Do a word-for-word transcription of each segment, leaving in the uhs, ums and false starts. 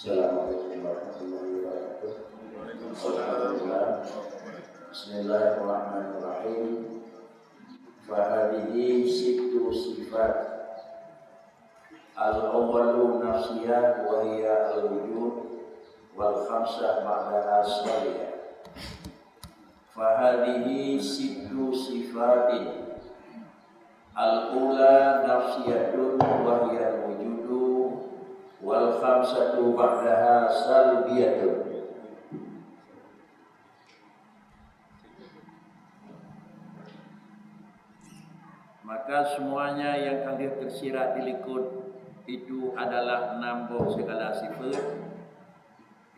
Assalamualaikum warahmatullahi wabarakatuh. Alhamdulillah. Bismillahirrahmanirrahim. Fahadhihi sittu sifat. Al-awwalu nafsiyah wa hiya al-wujud, wal khamsah ba'daha salbiyah. Fahadhihi sittu sifatin. Al-ula nafsiyatun wa hiya al-wujudu, wal khamsatu ba'daha salbiyatun. Maka semuanya yang ka lheueh teusirat di likot itu adalah enam boh segala sifat.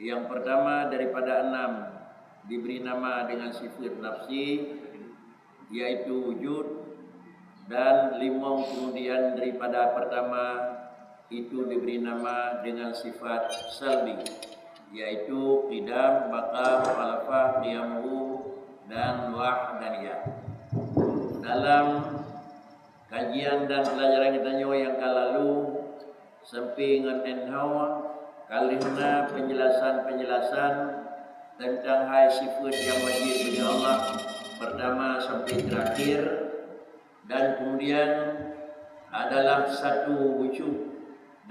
Yang pertama daripada enam diberi nama dengan sifat nafsi, yaitu wujud, dan limong kemudian daripada pertama itu diberi nama dengan sifat salbi, yaitu qidam, baqa, mukhalafah, qiyamuhu, dan wahdaniyah. Dalam kajian dan pelajaran geutanyoe nyang ka lalu, sampai ngon nyoe ka lheueh na penjelasan-penjelasan tentang hai sifat yang wajib bagi Allah, pertama sampai terakhir, dan kemudian adalah satu wujud,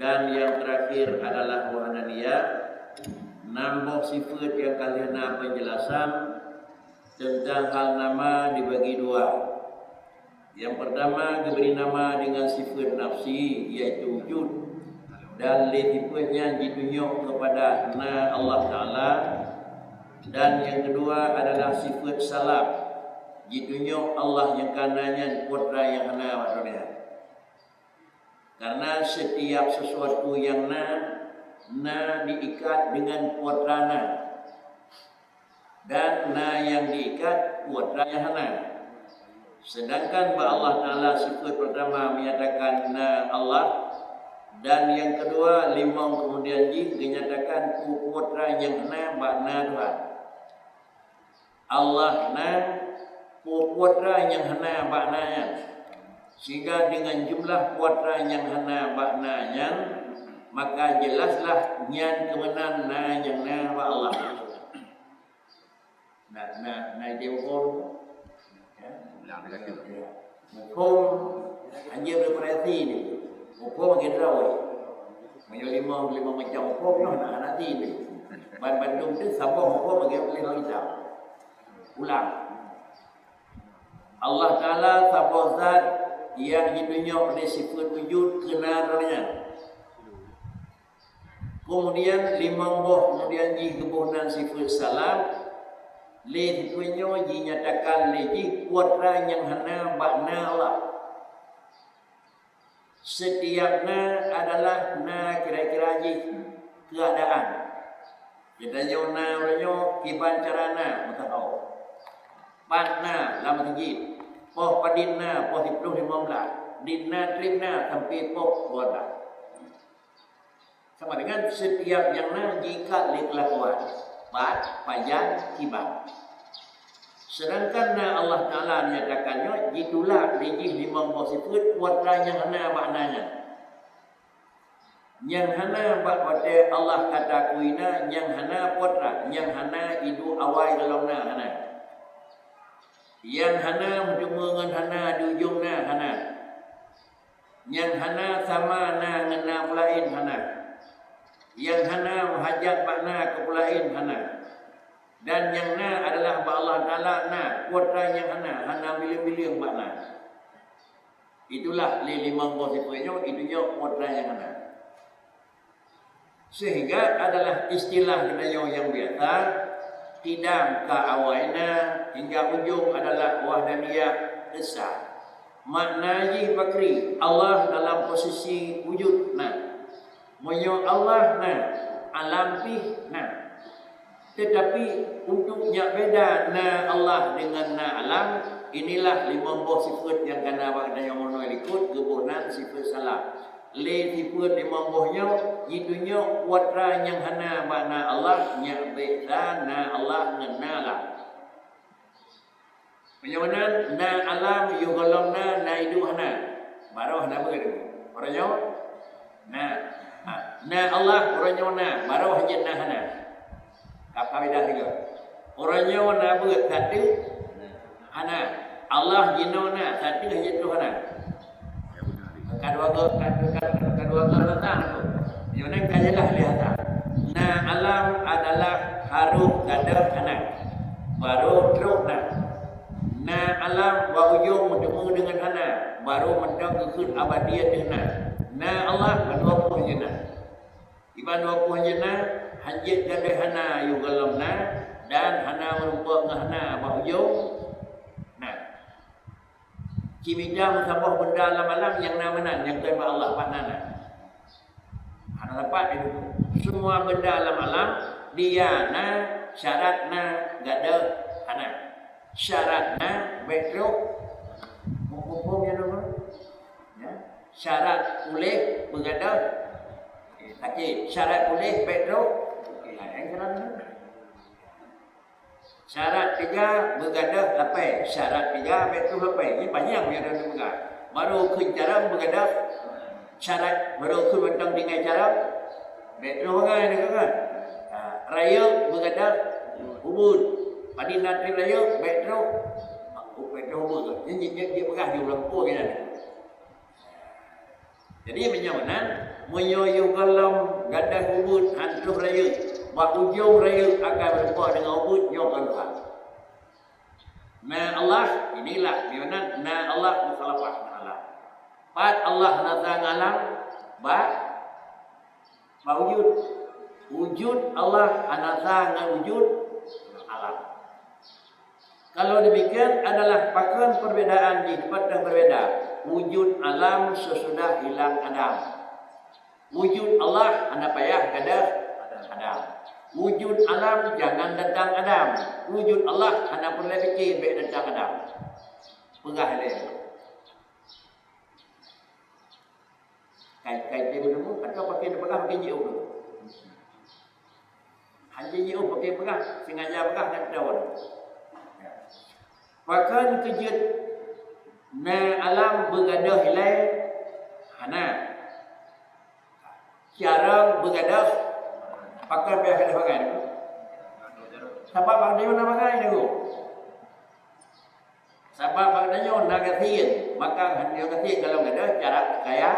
dan yang terakhir adalah wahdaniyah. Enam boh sifat yang ka lheueh na penjelasan tentang hal nama dibagi dua. Yang pertama diberi nama dengan sifat nafsi, yaitu wujud, dan lé sifat nyan jitunyok kepada na Allah Taala. Dan yang kedua adalah sifat salab, jitunyok Allah nyang ka na nyan, putra nyang hana bak droe nyan. Karena setiap sesuatu yang na, na diikat dengan putra na. Dan na nyang diikat putra nyang hana. Sedangkan bak Allah Taala sifat pertama menyatakan na Allah, dan yang kedua limong kemudian jih menyatakan putra nyang hana bak na Tuhan. Allah na putra nyang hana bak na nyan. Sehingga dengan jumlah putra nyang hana bak na nyan, maka jelaslah nyan keumeunang na nyang na bak Allah. Na, na, na idé muphom? Ya? Ulang lagi. Ya. Muphom, anjeue beureparasi ni. Muphom lagèe droe. Meunyoe limong, limong macam muphom nyoe na, na hana ti ni. Ban bandum tu saboh muphom lagèe tuléh lam kitab. Ulang. Allah Taala saboh zat nyang jitunyok lé sifat wujud keu na droe nyan. Kemudian limong boh kemudian jih geuboh nan sifat salab, lé sifat nyoe jinyatakan lé jih putra nyang hana bak na Allah. Setiap na adalah na kira-kira jih keuadaan. Geutanyoe na uroe nyoe kiban cara na meusaho. Pat na lam meuseujid, poh padit na poh siplôh limong blaih, dit na trép na sampoe poh dua blaih. Sama dengan setiap nyang na jiikat lé keulakuan, pat, pajan, kiban. Sedangkan na Allah Taala nyatakan nyoe jitulak lé jih limong boh sifat putra nyang hana bak na nyan. Nyang hana bak watèe Allah ka takui na, nyang hana putra, nyang hana iduek awai gohlom na hana. Nyang hana meuteumé ngon hana di ujong na hana. Nyang hana sama na ngon na peulaén hana. Nyang hana meuhajat bak na keu peulaén hana. Dan nyang na adalah bak Allah Taala na, putra nyang hana, hana bileung-bileung bak na. Itulah lé limong boh sifat nyoe, itu nyoe putra nyang hana. Sehingga adalah istilah geutanyoe nyang biasa, qidam ka awai na, hingga ujong adalah wahdaniyah esa. Makna jih pakri, Allah dalam posisi wujud na. Meunyoe Allah na, alam pih na. Tetapi untuk nyak beda na Allah dengan na alam, inilah limong boh sifat nyang ka na bak geutanyoe meunoe likot geuboh nan sifat salab. Lé sifat limong boh nyoe jitunyok putra nyang hana bak na Allah, nyak beda na Allah ngon na alam. Meunyoe meunan, na alam yoh gohlom na, na iduek hana. Baroh hana beuet. Baroh nyoe? Na. Ha. Na Allah, uroe nyoe na, barô hanjeuet na hana. Ka, ka beda sigoe. Uroe nyoe na beuet, sateue hana. Allah jinoe na, sateue hanjeuet troh hana. Ka dua go, ka, ka, ka dua go teuntang tu. Nyoe nan ka jeulaih lé hana. Na alam adalah harôh gadôh hana. Barô troh na. Na alam bak ujông meuteumé deungon hana. Barô mantong geukheun abadi ateueh na. Na Allah, ban dua ploh jeuet na. Iban dua ploh jeuet na, hanjeuet gadôh hana yôh gohlom na, dan hana meurumpok ngon hana bak ujông na. Cimita meusaboh beunda lam alam nyang na meunan, nyang keu bak Allah pat na na. Hana sapat itu. Semua benda lam alam, dia na, syarat na, gadôh hana. Syarat na, bèk troh. Muphom ya, teman? Ya. Syarat puléh beugadôh. Okey, syarat puléh bèk troh. Okey, laén jalan tu. Syarat tiga beugadôh lapée, syarat tiga bèk troh lapée. Ini panjang punya dalam peugah. Baru kheun carông beugadôh syarat, baru kheun mantong tinggai carông, bèk troh bangai deungon kan. Ha, rayeuk beugadôh ubeuet. Padi na trép rayeuk bèk troh, bèk troh ubeuet. Ini dia, dia peugah di ulang pun kan. Jadi, meunyoe meunan, meunyoe yôh gohlom gadôh ubeuet han troh rayeuk, bak ujông rayeuk akan meurumpok deungon ubeuet, nyoe kon Tuhan. Na Allah, inilah, meunyoe meunan, na Allah mukhalafah ngon alam. Pat Allah hana sa ngon alam, bak, bak wujud. Wujud Allah hana sa ngon wujud alam. Kalau demikian adalah pakon perbedaan jih, pakon berbeda. Wujud alam sesudah hilang Adam. Wujud Allah hana payah gadôh Adam. Wujud alam jangan datang Adam. Wujud Allah hana peureulèe pike bèk datang Adam. Peugah lé. Kai, kai dia meunemu, atau pakai dia peugah, pakai jiôh dulu. Hanya jiôh pakai peugah, sengaja peugah dan tahu. Pakon keujeuet na alam beugadôh ilèe? Hana. Carông beugadôh, pakon payah gadôh bangai? Sabab bak na bangai tu. Sabab bak geutanyoe na gasien, maka han nyoe gasien golom gadôh cara kaya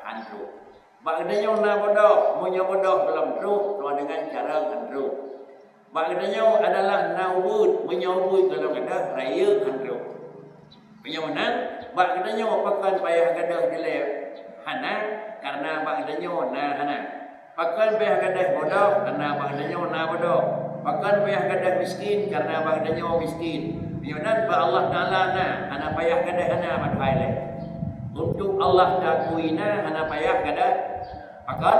han troh. Bak geutanyoe na bodoh, meunyoe bodoh golom troh, sama dengan carông han troh. Bak geutanyoe adalah na ubeuet, meunyoe ubeuet golom gadôh rayeuk han troh. Meunyoe meunan, bak geutanyoe pakon payah gadôh dilèe hana, karena bak geutanyoe na hana. Pakon payah gadôh bodoh, karena bak geutanyoe na bodoh. Pakon payah gadôh miskin, karena bak geutanyoe miskin. Meunyoe nan bak Allah Taala na, hana payah gadôh hana bak Tuhan lé. Untuk Allah takui na, hana payah gadôh pakon,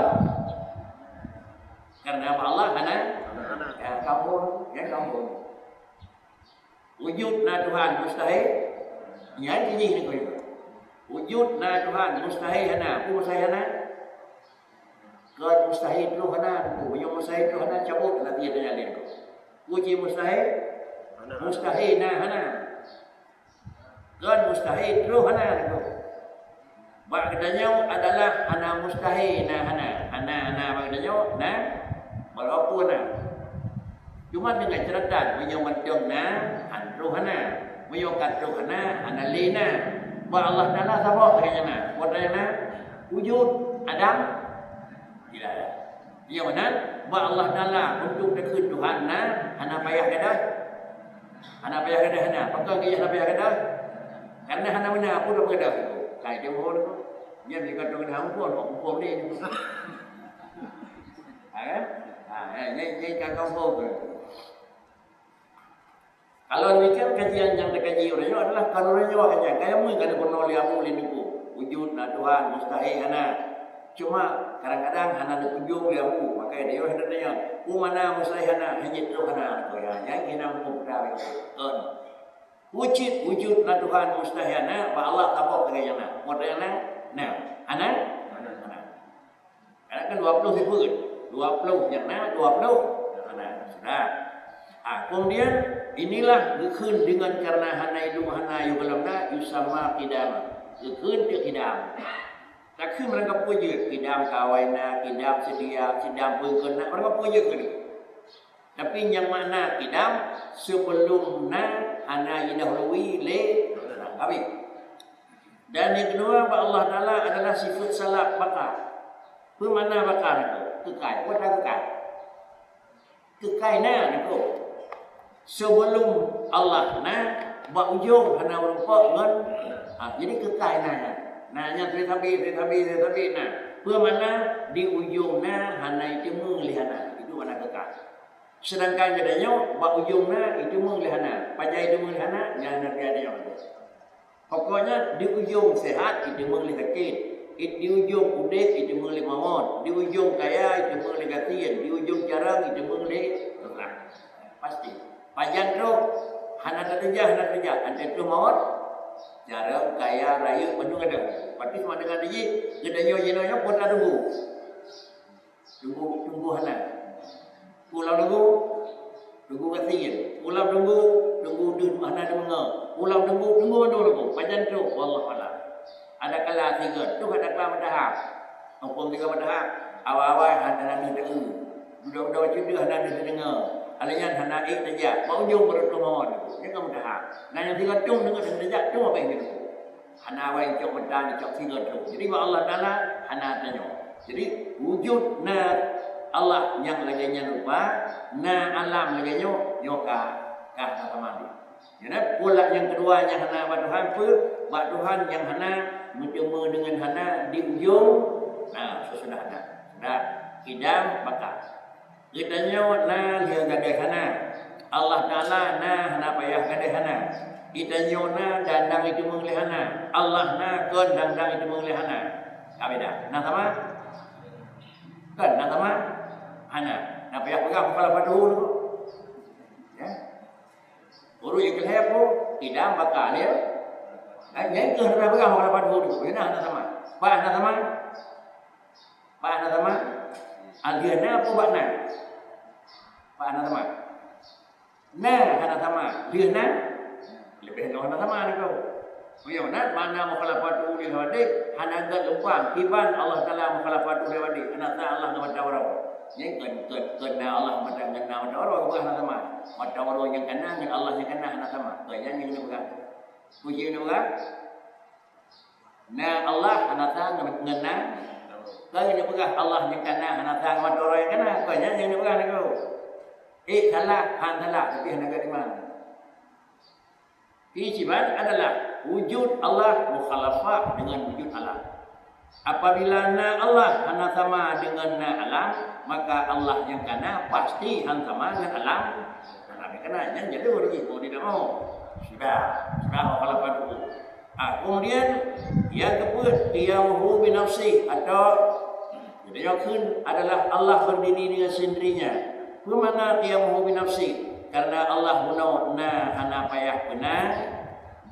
karena bak Allah hana. Ya, kamu, ya, kamu. Wujud na Tuhan mustahil? Nyan jih ni kau. Wujud na Tuhan mustahil hana. Peue mustahil hana? Kon mustahil troh hana. Peue meunyoe mustahil troh hana, cabot latihan nyan lé kau. Peue cit mustahil? Mustahil na hana. Kon mustahil troh hana kau. Bak geutanyoe adalah hana mustahil na hana. Hana, hana bak geutanyoe na, walaupun na. Cuma dengan catatan, meunyoe mantong na, han troh hana. Meunyoe ka troh hana, hana lé na. Bak Allah Taala saboh sagai na. Buet na, wujud, adam, tidak ada. Nyang meunan, bak Allah Taala untuk takheun Tuhan na, hana payah gadôh. Hana payah gadôh hana. Pakon geuh hana payah gadôh? Karena hana meunan, peue dah peugadôh. Kai dia mohon tu. Nyan dia kata kena hukum, hukum ni. Ha, kan? Ha, nyan, nyan, nyan kata hukum tu. Kalau demikian, kajian nyang teukaji uroe nyoe adalah kalau uroe nyoe kajian. Kaya meuh ka neubunoe lé amu lé nungku. Wujud na Tuhan, mustahil hana. Cuma kadang-kadang hana neupujông lé amu, maka dia hana tanya, "Peue makna mustahil hana, hana troh hana?" Kaya nyan kena meupeugah kon. Wujud, wujud na Tuhan, mustahil hana, bak Allah saboh sagai nyang na. Mustahil hana? Na. Hana? Hana. Karena kan dua puluh sifeut. Dua puluh nyang na, dua puluh nyang hana. Sudah. Ah, kemudian inilah geukheun dengan karena hana idup hana yôh gohlom na, yusamma qidama. Geukheun keu qidam. Takheun meurangkapeue jeuet, kidam kawai na, kidam seudia, kidam peungkeut na, meurangkapeue jeuet keuneuk. Tapi nyang makna kidam, sebelum na hana jidahului lé na. Habis. Dan nyang keudua, bak Allah Taala adalah sifat salab, baqa. Peue makna baqa nyan? Keukai. Peue keukai? Keukai na niko. Sebelum Allah na, bak ujong hana meurumpok ngon, ha, jadi keukai na nyan. Na nyan teutabi, teutabi, teutabi na. Peue makna? Di ujong na hana jiteumé lé hana. Itu makna keukai. Sedangkan geutanyoe bak ujong na jiteumé lé hana. Pajan jiteumé lé hana, nyan na pihak tanyoe. Pokoknya di ujong sehat jiteumé lé sakét, di ujong udeb jiteumé lé mawöt, di ujong kaya jiteumé lé gasien, di ujong carông jiteumé lé susah. Pasti. Pajan troh hana teukeujah, hana teukeujah, antara troh mawöt, carông, kaya, rayeuk, bandum gadôh. Berarti sama dengan jih, geutanyoe jinoe nyoe peue tatunggu. Tunggu, tunggu hana. Pulang tunggu, tunggu gasien. Pulang tunggu, tunggu deuh hana deungoe. Pulang tunggu, tunggu mandum tunggu. Pajan troh, wallahu a'lam. Ada kala sigoe, troh ada kala meudahab. Muphom sigoe meudahab, awai-awai hana deuh taeu. Dudoe-dudoe cit deuh hana deuh tadeungoe. Alèh nyan hana ék tajak. Bak ujong baru troh mawöt. Nyan ka meudahab. Nah, nyang sigoe troh deungoe hana tajak, troh abéh nyan. Hana awai cok meutan, cok sigoe troh. Jadi, bak Allah Taala hana tanyoe. Jadi, wujud na Allah nyang lagèe nyan rupa, na alam lagèe nyoe, nyoe ka, ka hana sama lé. Jadi, pola nyang keudua nyang hana bak Tuhan peue? Bak Tuhan nyang hana meuteumé deungon hana di ujong, na, sesudah na. Sudah, kidam, baqa. Geutanyoe na lheueh gadôh hana. Allah Taala na hana payah gadôh hana. Geutanyoe na dan dang jiteumé lé hana. Allah na kon dan dang jiteumé lé hana. Ka beda. Na sama? Kon na sama? Hana. Na payah peugah mukhalafatuhu tu. Ya. Ureueng nyang keu lhèe peue? Kidam, baqa lé. Kan nyang keu hana payah peugah mukhalafatuhu tu. Na hana sama. Bah na sama? Bah hana sama? Alheueh na peue bah na? Bah hana sama? Na hana sama. Lheueh na? Leubeh ngon hana sama niko. Meunyoe na makna mukhalafatuhu lil hawadits, hana gèt lumpang, kiban Allah Taala mukhalafatuhu lil hawadits, hana sa Allah ngon mata uroe. Nyan kon, kon, kon na Allah mata, ngon na mata uroe, bukan hana sama. Mata uroe nyang kana ngon Allah nyang kana hana sama. Kon nyan nyang neupeugah. Puji neupeugah. Na Allah hana sa ngon, ngon na. Kon neupeugah Allah nyang kana hana sa ngon mata uroe nyang kana. Kon nyan nyang neupeugah niko. Eh, salah, han salah, tapi hana gèt iman. Pi siban adalah wujud Allah mukhalafah dengan wujud alam. Apabila na Allah hana sama dengan na alam, maka Allah nyang kana pasti han sama ngon alam. Alam nyang kana nyan jadi ureueng jih mau tidak mau. Sudah, sudah mukhalafah dulu. Ah, kemudian yang keempat, qiyamuhu bi nafsih atau Geutanyoe kheun adalah Allah berdiri dengan sendirinya. Peue makna qiyamuhu bi nafsih? Karena Allah bunoe na hana payah peuna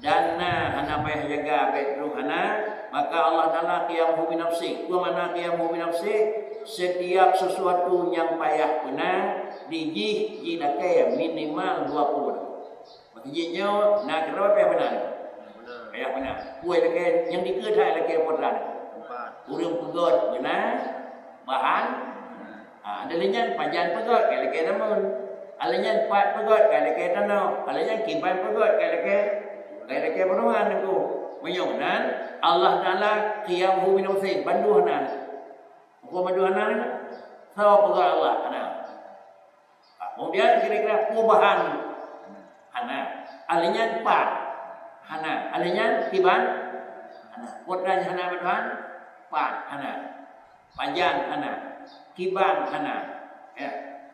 dan na hana payah jaga, bèk troh hana, maka Allah Taala qiyamuhu bi nafsih. Peue makna qiyamuhu bi nafsih? Setiap sesuatu nyang payah peuna, di jih jilakèe minimal dua ploh. Maka jih nyoe na keudroe payah peuna. Payah peuna. Peue lakèe nyang dikeue that lakèe po that. Ureueng peugöt beuna bahan. Ha, ada lé nyan pajan peugöt ka lakèe nameun. Ada lé nyan pat peugöt ka lakèe tanoh. Ada lé nyan kiban peugöt ka lakèe, ka lakèe peurungan niko. Meunyoe meunan, Allah Taala qiyamuhu bi nafsih, bandum hana. Huköm bandum hana niko. Soe peugöt Allah hana. Ha, kemudian kira-kira perubahan hana. Ahli nyan pat hana. Ahli nyan kiban hana. Putra nyan hana bantuan pat hana. Pajan hana. Kiban hana. Ya.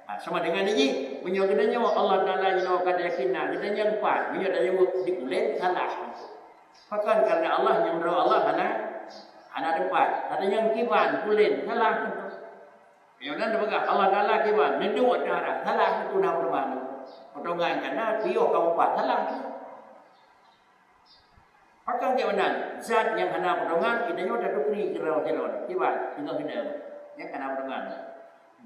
Ha, sama dengan ini, meunyoe geutanyoe Allah Taala jinoe ka yakin na, geutanyoe pat, meunyoe tanyoe di pulen salah. Pakon karena Allah nyang droe Allah hana, hana teumpat. Geutanyoe kiban pulen salah. Meunyoe nan teupeugah Allah Taala kiban, neuduek teuhara, salah tu na peurubahan tu. Potongan kana piôh ka upat, salah tu. Pakon keu meunan, zat nyang hana potongan, geutanyoe tatukri keudroe-keudroe, kiban, teungoh keudroe. Nyang hana potongan.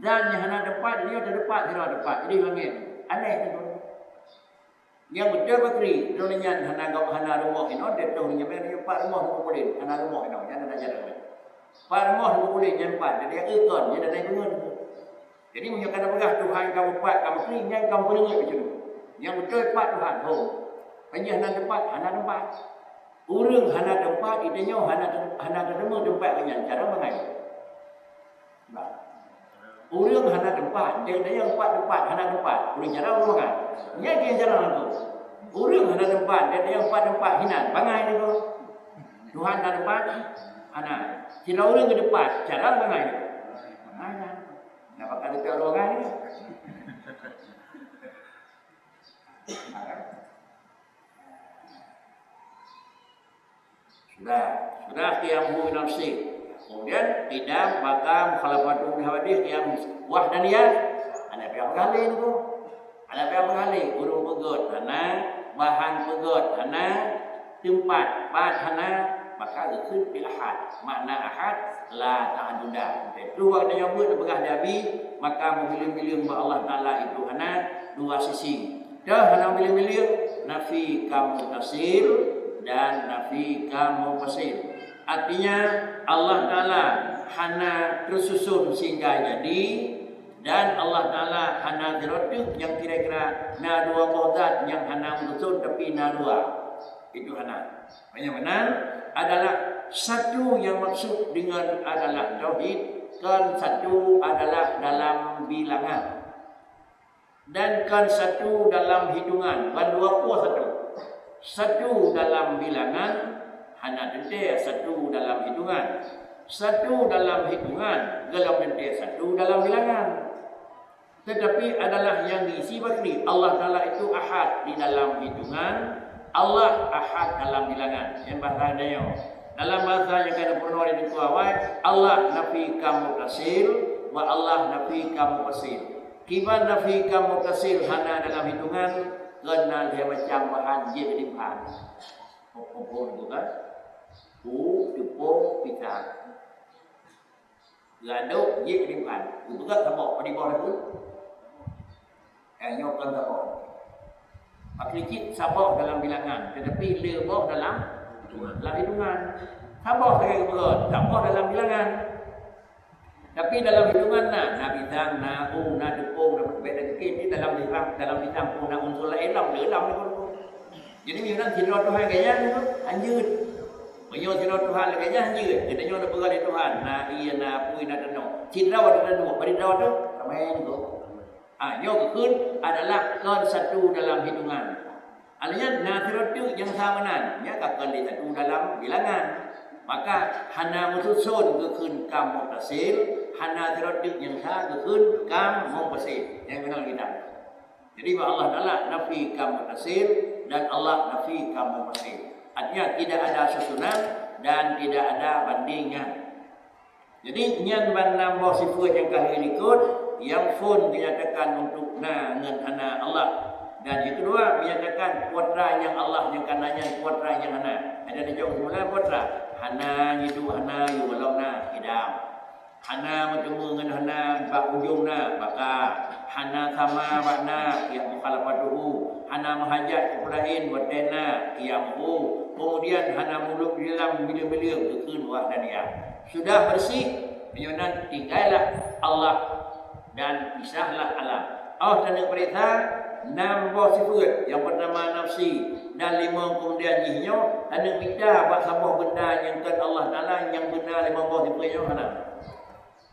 Zat nyang hana teumpat, geutanyoe tateupat keudroe teumpat. Jadi langèt. Aneh tu. Nyang beutôi bakri, droeneuh nyan hana gop, hana rumoh inoe, deuh toh nyang meunan pat rumoh muka pulen, hana rumoh inoe, nyan hana jalan. Pat rumoh lôn peubuet nyan pat, jadi eu kon, nyan dan lain deungon. Jadi meunyoe ka tapeugah Tuhan kamoe pat, kamoe keuh nyan kamoe peuleungeh bacut. Nyang beutôi pat Tuhan, ho. Panyah na teumpat, hana teumpat. Ureuëng hana teumpat, geutanyoe hana hana teumpat nyan, cara bangai. Nah. Ureuëng hana teumpat, geutanyoe pat teumpat, hana teumpat. Ureuëng cara ureuëng bangai. Nyan keuh cara lakoe. Ureuëng hana teumpat, geutanyoe pat teumpat, hinan, bangai lakoe. Tuhan na teumpat? Hana. Sidroe ureuëng keu teumpat, cara bangai. Bangai na. Nah, pakon teuka ureuëng bangai ni? Sudah, sudah qiyamuhu bi nafsi. Kemudian qidam, baqa, mukhalafatu li hawadits, qiyam wahdaniyah. Hana payah meugalak tu. Hana payah meugalak, ureuëng peugét hana, bahan peugét hana, teumpat pat hana, maka geukheun bil ahad. Makna ahad, la ta'adduda. Itu waktu nyoe buet peugah Nabi, maka meubileung-bileung bak Allah Taala itu hana dua sisi. Dah hana bileung-bileung, nafi kam muttasil dan nafi kam munfasil. Artinya, Allah Taala hana teususun sehingga jadi, dan Allah Taala hana sidroe teuk nyang kira-kira na dua boh zat nyang hana meususun tapi na dua. Itu hana. Hanya meunan adalah satu yang maksud dengan adalah tauhid, kan satu adalah dalam bilangan. Dan kan satu dalam hitungan, ban dua ploh satu. Satu dalam bilangan, hana teuntée satu dalam hitungan. Satu dalam hitungan, golom teuntée satu dalam bilangan. Tetapi adalah yang diisi bakri. Allah Taala itu ahad di dalam hitungan, Allah ahad dalam bilangan. Yang bahasa Melayu. Dalam bahasa yang kena pernah di awal, Allah nafi kam muttasil, wa Allah nafi kam munfasil. Kiban nafi kam muttasil hana dalam hitungan, keunan lhée macam bahan jeuet limpan. Pohon tu kan? Pu, tupông, pisang. Gadôk jeuet limpan. Geupeugah saboh, padum boh limpan. Eh, nyoe kon saboh. Pakri cit saboh dalam bilangan, tetapi le boh dalam, dalam hitungan. Saboh sagai geupeugah, saboh dalam bilangan. Tapi dalam hitungan na, na pisang, na u, na tupông, na bèk na keukiek, di dalam pisang, dalam pisang pun na unsur laén, lam, le lam ni pun. Jadi, meunyoe sidroe Tuhan gaya tu, hanjeuet. Meunyoe sidroe Tuhan lagèe nyan hanjeuet. Geutanyoe neupeugah lé Tuhan, na ié, na apui, na tanoh. Sidroe teuh na duek, bari droe teuh ramé nyoe. Ah, nyoe geukheun adalah kon satu dalam hitungan. Artinya, na sidroe teuk nyang sa meunan, nyan ka kon lé satu dalam bilangan. Maka, hana meususon geukheun kam muttasil, hana sidroe teuk nyang sa geukheun kam munfasil. Nyang keunong kitab. Jadi, bak Allah Taala nafi kam muttasil dan Allah nafi kam munfasil. Artinya, tidak ada susunan dan tidak ada bandingan. Jadi, nyan ban nam boh sifeut nyang ka lheueh likot, nyang phon dinyatakan untuk na ngon hana Allah. Dan nyang keudua, menyatakan kuadrat nyang Allah nyang ka na nyan kuadrat nyang hana. Ada dijaweueb semula kuadrat. Hana nyan duek, hana yue gohlom na, qidam. Hana meuteumé ngon hana bak ujong na, baqa. Hana sama bak na, qiyam mukhalafatuhu. Hana meuhajat keu peue laén, watèe na, qiyamuhu. Kemudian hana mulod di dalam bileung-bileung, geukheun wahdaniyah. Sudah bersih, meunyoe nan tinggallah Allah dan pisahlah alam. Oh, taneuk peuriksa nam boh sifeut, nyang peurtama nafsi, dan limong keumudian jih nyoe, taneuk mita bak saboh benda nyang kon Allah Taala nyang beuna limong boh sifeut nyoe hana.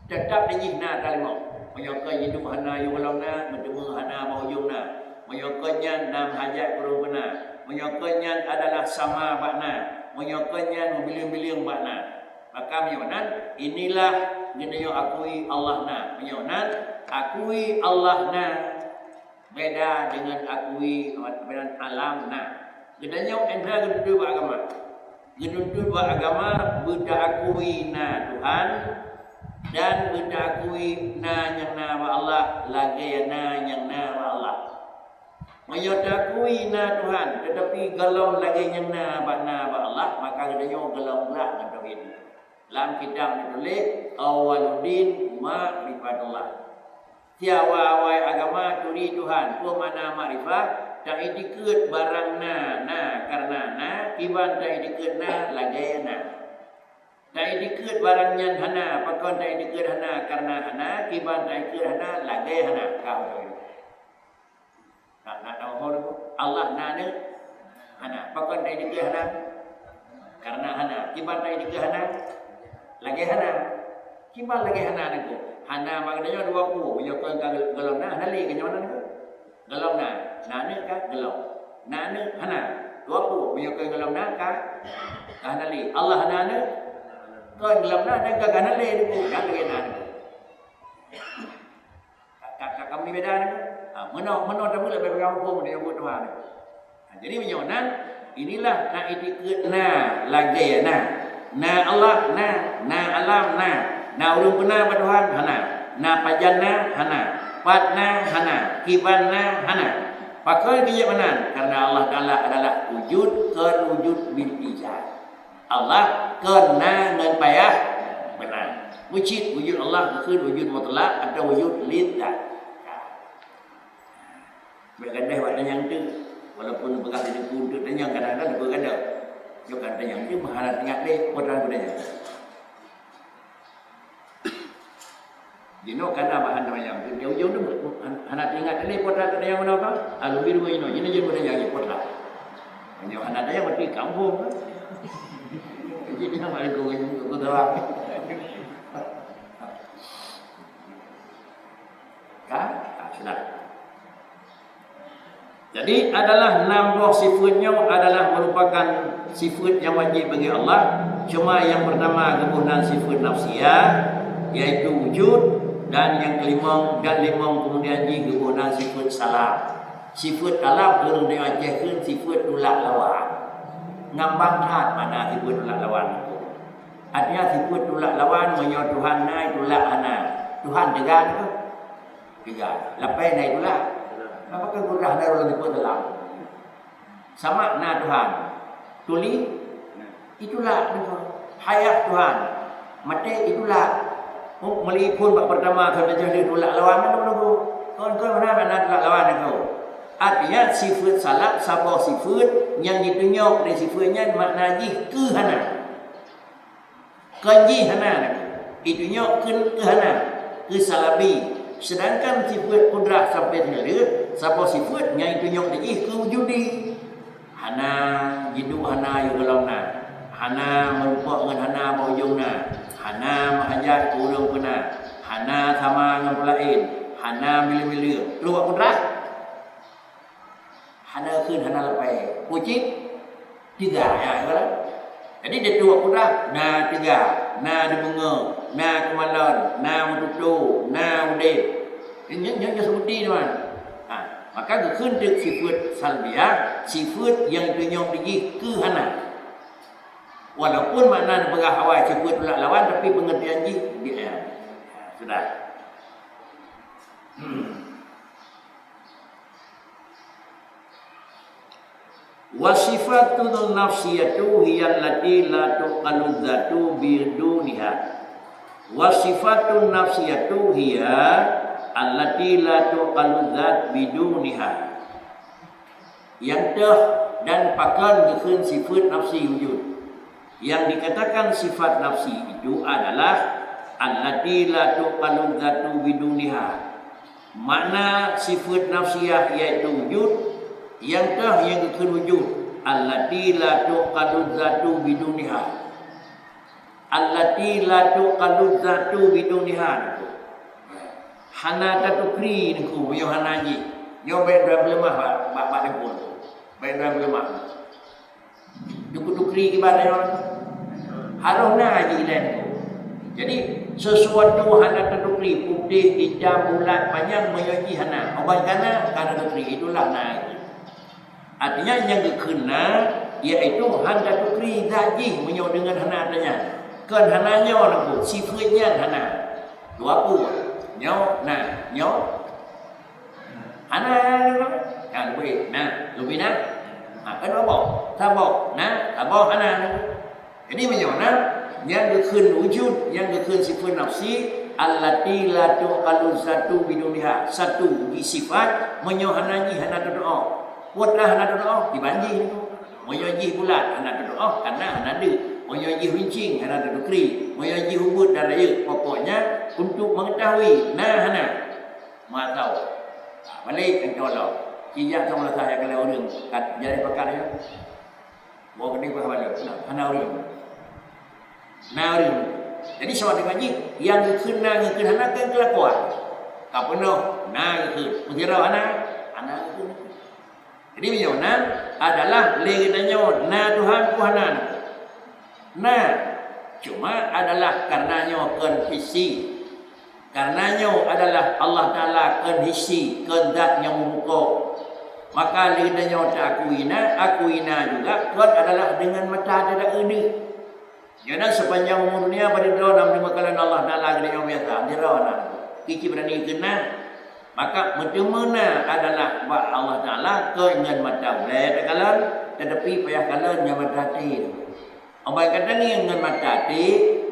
Teutap di jih na ka limong. Meunyoe kon hidup hana yue gohlom na, meuteumé hana bak ujong na. Meunyoe kon nyan na meuhajat keu ureueng beuna. Meunyoe kon nyan adalah sama bak na. Meunyoe kon nyan meubileung-bileung bak na. Maka meunyoe nan, inilah geutanyoe akui Allah na. Meunyoe nan, akui Allah na. Beda dengan akui, beda alam na. Geutanyoe hana geutuntut bak agama. Geutuntut bak agama beutaakui na Tuhan dan beutaakui na nyang na bak Allah lagèe na nyang na bak Allah. Meunyoe taakui na Tuhan, teutapi gohlom lagèe nyang na bak na bak Allah, maka geutanyoe gohlom glak ngon tauhid. Lam kitab neutuléh, "Awwaluddin ma'rifatullah." Siawai-awai agama turi Tuhan, peue makna makrifah? Taiktikeuet barang na, na karena na, kiban taiktikeuet na lagèe na. Taiktikeuet barang nyan hana, pakon taiktikeuet hana? Karena hana, kiban taiktikeuet hana, lagée hana. Ka beutôi. Nah, nah, nah, Allah na aneuk? Hana. Pakon taiktikeuet hana? Karena hana. Kiban taiktikeuet hana? Lagée hana. Kiban lagée hana nyoe? Hana maknanya dua puluh. Meunyoe kon ka gohlom na, hana lé keu nyoe na nyoe. Gohlom na, na aneuk ka gohlom. Na aneuk hana. Dua puluh. Meunyoe kon gohlom na ka, ka hana lé. Allah na aneuk? Kon gohlom na dan ka hana lé nyoe. Nyang lagée na nyoe. Ka, ka, ka, ka meubeda nyoe. Ha, meunoe, meunoe tameuleuh bak huköm nyang buet Tuhan. Ha, jadi meunyoe na, inilah taiktikeuet na lagée na. Na Allah na, na alam na, na ureuëng peuna bak Tuhan hana, na pajan na hana, pat na hana, kiban na hana. Pakon keu jeuet meunan? Karena Allah Taala adalah wujud, kon wujud bil ijad. Allah kon na ngon payah meunan. Meucit wujud Allah geukheun wujud mutlak atawa wujud lil zat. Bék gadoh bak tanyong teuk. Walaupun beukah di depan teuk tanyong, kadang-kadang leubeh gadoh. Nyoe kan tanyong teuk, hana teuingat lé, peue teuma tanyong. Jinoe kana bahan tanyong. Di ujong tu, hana teuingat lé, peue teuma tanyong meunoe ka? Alhamdulillah, jinoe, jinoe jadi tanyong, peue teuma. Nyoe hana tanyong, berarti kampung. Jadi, hana lingkungan, betul tak? Ka? Ka, sudah. Jadi, adalah enam boh sifeut nyoe adalah merupakan sifeut nyang wajéb bagi Allah. Cuma nyang pertama geuboh nan sifeut nafsiyah, yaitu wujud, dan nyang kelimong, dan limong kemudian jih geuboh nan sifeut salam. Sifeut salam ureuëng di Aceh kheun sifeut tulak lawan. Ngambang that makna sifeut tulak lawan tu. Artinya sifeut tulak lawan, meunyoe Tuhan na, tulak hana. Tuhan teuga tu. Teuga. Lapée na itulak. Maka gurah na ureuëng teupeu dalam. Sama na Tuhan. Tuli, itulak deungoe. Hayah Tuhan. Maté, itulak. Oh, meuli phon bak pertama, sampai jadi tulak lawan, mana boleh. Kon-kon mana, mana tulak lawan aku. Artinya, sifeut salab, saboh sifeut nyang jitunyok dari sifeut nyan, makna jih keu hana. Kon jih hana, itunyok keu, keu hana, keu salabi. Sedangkan sifeut kudrah sampai teungoh lheueh, saboh sifeut nyang itunyok di jih keu wujudi. Hana jiduek hana yôh gohlom na. Hana meurumpok ngon hana bak ujong na. Hana meuhajat keu ureuëng peuna. Hana sama ngon peulaén. Hana milék-milék. Trok bak kudrah. Hana kheun, hana lapée. Peue cit? Teuga, ya, kan? Jadi, di trok kudrah, na teuga, na deungoe, na keumalon, na meututoe, na udeb. Nyoe, nyoe, nyoe seperti nyoe. Ha, maka geukheun teuk sifeut salbiyah, sifeut nyang tunyok di jih keu hana. Walaupun makna neupeugah awai sifeut tulak lawan, tapi pengertian jih di, ya. Sudah. Hmm. Wa sifatun nafsiyatu hiya allati la tuqalu dzatu biduniha. Wa sifatun nafsiyatu hiya allati la tuqalu dzat biduniha. Nyang teuh dan pakon geukheun sifeut nafsi wujud. Yang dikatakan sifat nafsi itu adalah allati la tuqalu dzatu biduniha. Makna sifat nafsiyah yaitu wujud, nyang teuh nyang geukheun wujud, allati la tuqalu dzatu biduniha. Allati la tuqalu dzatu biduniha. Hana tatukri nyoe, nyoe hana jih. Nyoe bék droe peuleumah bak, bak, bak deungon. Bék droe peuleumah. Dikutukri ibarat nyoe. Harôh na jih ilée nyoe. Jadi, sesuatu hana tatukri, putéh, itam, bulat, panyang, meunyoe jih hana. Obat kana, ka tatukri, itulah na. Artinya, nyang geukheun na, yaitu hana tatukri zat jih meunyoe deungon hana tanyan. Kon hana nyoe nangku, sifeut nyan hana. Dua pue. Nyoe na, nyoe Hana, kan, bri. Nah, leubeh na. Ha, kan saboh. Saboh. Nah, saboh hana. Jadi, meunyoe na, nyang geukheun wujud, nyang geukheun sifeut nafsi, allati la tuqalu dzatu biduniha. Satu, di sifat, meunyoe hana jih, hana teudoa. Peue teuma hana teudoa, dibanjih tu. Meunyoe jih bulat, hana teudoa, karena hana deuk. Meunyoe jih runcing hana teutukri, meunyoe jih ubit dan rayeuk, pokoknya untuk mengetahui na hana. Mantau. Ha, balik kantô lom. Cijak sama rasa ya kalau ureueng kat jari pakat ya. Bawa kena bah balik. Nah, hana ureueng. Na ureueng. Jadi sama dengan jih, yang geukheun na geukheun hana kan kelakuan. Ka peunoh na geukheun. Meusira hana, hana geukheun. Jadi meunyoe nan adalah lé geutanyoe na Tuhan ku hana. Na, cuma adalah karena nyoe kon hissi. Karena nyoe adalah Allah Taala kon hissi, kon zat nyang meumukô. Maka lé geutanyoe ta akui na, akui na juga kon adalah dengan mata teuda uneuk. Nyoe na sepanjang umu dunia bak droe na meuneumeue kalon Allah Taala geutanyoe biasa, droe na. Kici berani keu na. Maka meuteumé na adalah bak Allah Taala kon ngon mata ulée takalon, tetapi payah kalon ngon mata até. Ambai kata ngieng ngon mata até,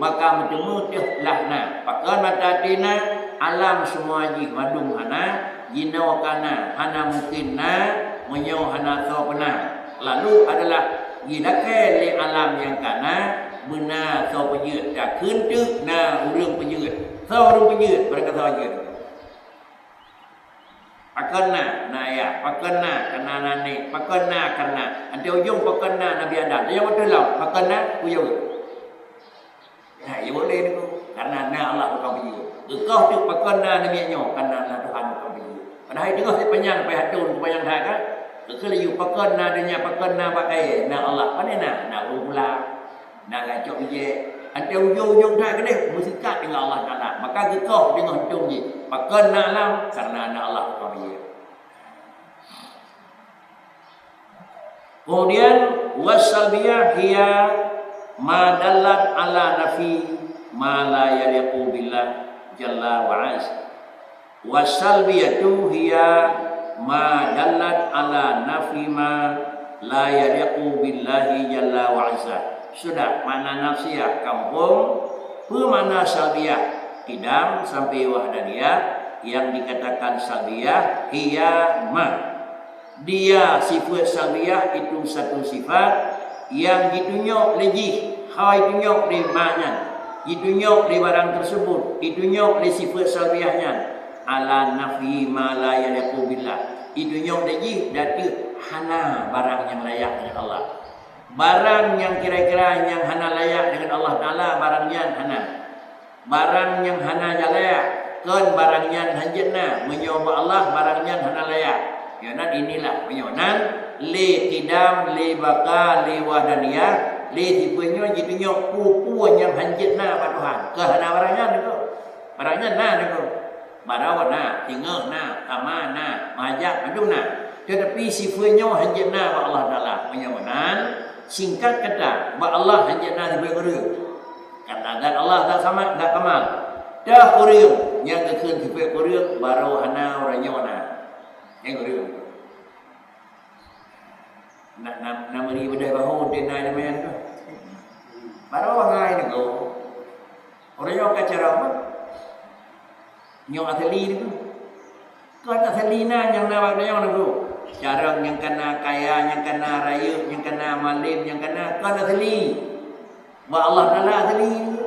maka meuteumé teuh lah na. Pakon mata até na, alam semua jih mandum hana, jinoe ka na, hana mungkin na, meunyoe hana soe peuna. Lalu adalah jilakée lé alam nyang ka na, beuna soe peujeuet, takheun teuk na ureueng peujeuet. Soe ureueng peujeuet, barangkasoe jeuet. Pakon na, na ayah, pakon na, kana na nék, pakon na, kana. Anté ujong pakon na Nabi Adam. Nyang beutôi lom, pakon na, ujong. Nah, iya boleh tu. Karena na Allah bukan buyue. Geukoh tu pakon na namiet nyoe, karena na Tuhan bukan buyue. Padahai teungoh si panyang, payah thon, panyang that kan. Keukeulayu pakon na donya, pakon na bak kayée, na Allah. Pane na, na ureueng pula. Na gacok bijéh. Anté ujong-ujong that keudeh meusikat dengan Allah Taala. Maka geukoh teungoh thon jih. Pakon na alam, karena na Allah bukan buyue. Kemudian, wasalbiyah hiya ma dallat ala nafi ma la yaliqu billah jalla wa azza. Wasalbiyatu hiya ma dallat ala nafi ma la yaliqu billahi jalla wa azza. Sudah, makna nafsiyah kampung, peue makna salbiyah? Qidam sampai wahdaniyah yang dikatakan salbiyah hiya ma. Dia sifat salbiyah itu satu sifat yang jitunyok lé jih, hana jitunyok lé ma nyan, jitunyok lé barang tersebut, jitunyok lé sifat salbiyah nyan, ala nafi ma la yaliqu billah, jitunyok lé jih di ateueh hana barang nyang layak deungon Allah. Barang nyang kira-kira nyang hana layak deungon Allah Taala, barang nyan hana. Barang nyang hana jalak, kon barang nyan hanjeuet na. Meunyoe bak Allah, barang nyan hana layak. Nyoe nan inilah, meunyoe nan lé qidam, lé baqa, lé wahdaniyah, lé sifeut nyoe jitunyok peue-peue nyang hanjeuet na bak Tuhan. Keu hana barang nyan niko. Barang nyan na niko. Baroe na, singoh na, kama na, mahajab mandum na. Tetapi sifeut nyoe hanjeuet na bak Allah Taala. Meunyoe nan, singkat kata, bak Allah hanjeuet na sifeut kureueng. Kata zat Allah zat samad, zat kamal. Dah kureueng, nyang geukheun sifeut kureueng, baroe hana uroe nyoe na. Nyang kureueng. Nak, nak, nak meuri beudai bahu, dia na ileumèe tu. Baroe bangai niko. Uroe nyoe ka carông mah. Nyoe asli niko. Kon asli na nyang na bak donya niko. Carông nyang kana kaya, nyang kana rayeuk, nyang kana malem, nyang kana kon asli. Bak Allah Taala asli niko.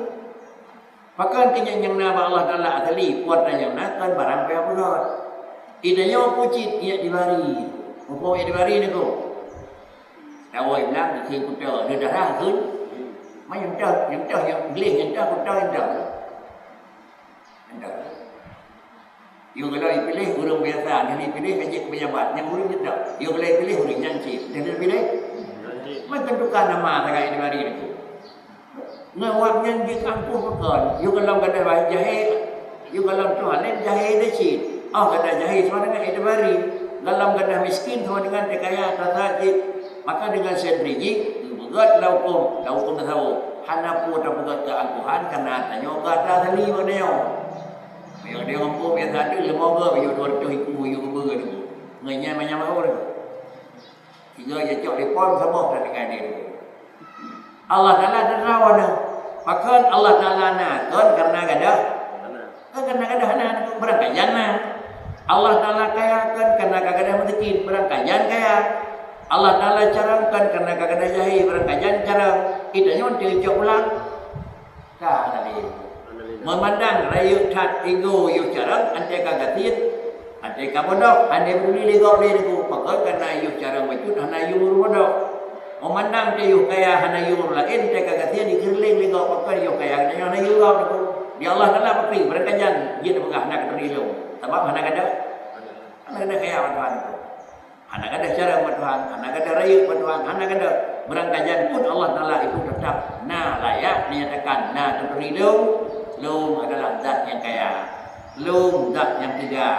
Pakon keu nyang, nyang na bak Allah Taala asli, peue atra nyang na kon barang payah peugöt. Di tanyoe peucit iek dibari. Muphom iek dibari niko. Dawai blang keu kuto, le darah kheun. Ma nyang toh, nyang toh, nyang gleh nyang toh, kuto nyang toh. Nyang toh. Yôh kalau ipiléh ureueng biasa, nyang ipiléh ka jeuet keu pejabat, nyang ureueng nyang toh. Yôh kalau ipiléh ureueng nyan cit, nyang ipiléh. Man kan tukar nama sagai di mari nyoe. Ngon awak nyan jeuet keu angkuh pakon. Yôh gohlom gadôh jahé, yôh gohlom troh além jahé deh cit. Oh, gadôh jahé sama dengan ék teubari. Gohlom gadôh miskin sama dengan teukaya, tasa cit. Maka dengan sendiri jih, geupeugöt lam hukôm, lam hukôm tasawuf. Hana peue tapeugöt keu angkuhan, karena tanyoe ka tasali bak tanyoe. Meunyoe dia hukôm biasa tu, leumo goe, yôh dua ratus ribu, yôh geupeugöt tu. Ngon nyan manyang bahu tu. Tiga jacok di pom saboh dan dengan dia. Allah Taala teurawai na. Pakon Allah Taala na? Kon karena gadôh. Kon karena gadôh na, barangkajan na. Allah Taala kaya kon karena ka gadôh meusikin, barangkajan kaya. Allah Taala carông kon karena ka gadôh jahé barangkajan carông, geutanyoe teucok pulang. Ka hana lé. Meumandang rayeuk that ego yôh carông, até ka gasien, até ka bodoh, hana peuduli lé gob lé niko, pakon karena yôh carông bacut hana yôh bodoh. Meumandang teuh yôh kaya hana yôh laén, até ka gasien dikeureuléng lé gob, pakon yôh kaya geutanyoe hana yôh gob niko. Di Allah Taala pakri barangkajan jeuet peugah hana keuduri lôn, sabab hana gadôh, hana gadôh kaya bantuan niko. Hana gadôh carông bak Tuhan, hana gadôh rayeuk bak Tuhan, hana gadôh barangkajan pun Allah Taala itu tetap na layak dinyatakan na teunturi lôn. Lôn adalah zat nyang kaya, lôn zat nyang teuga,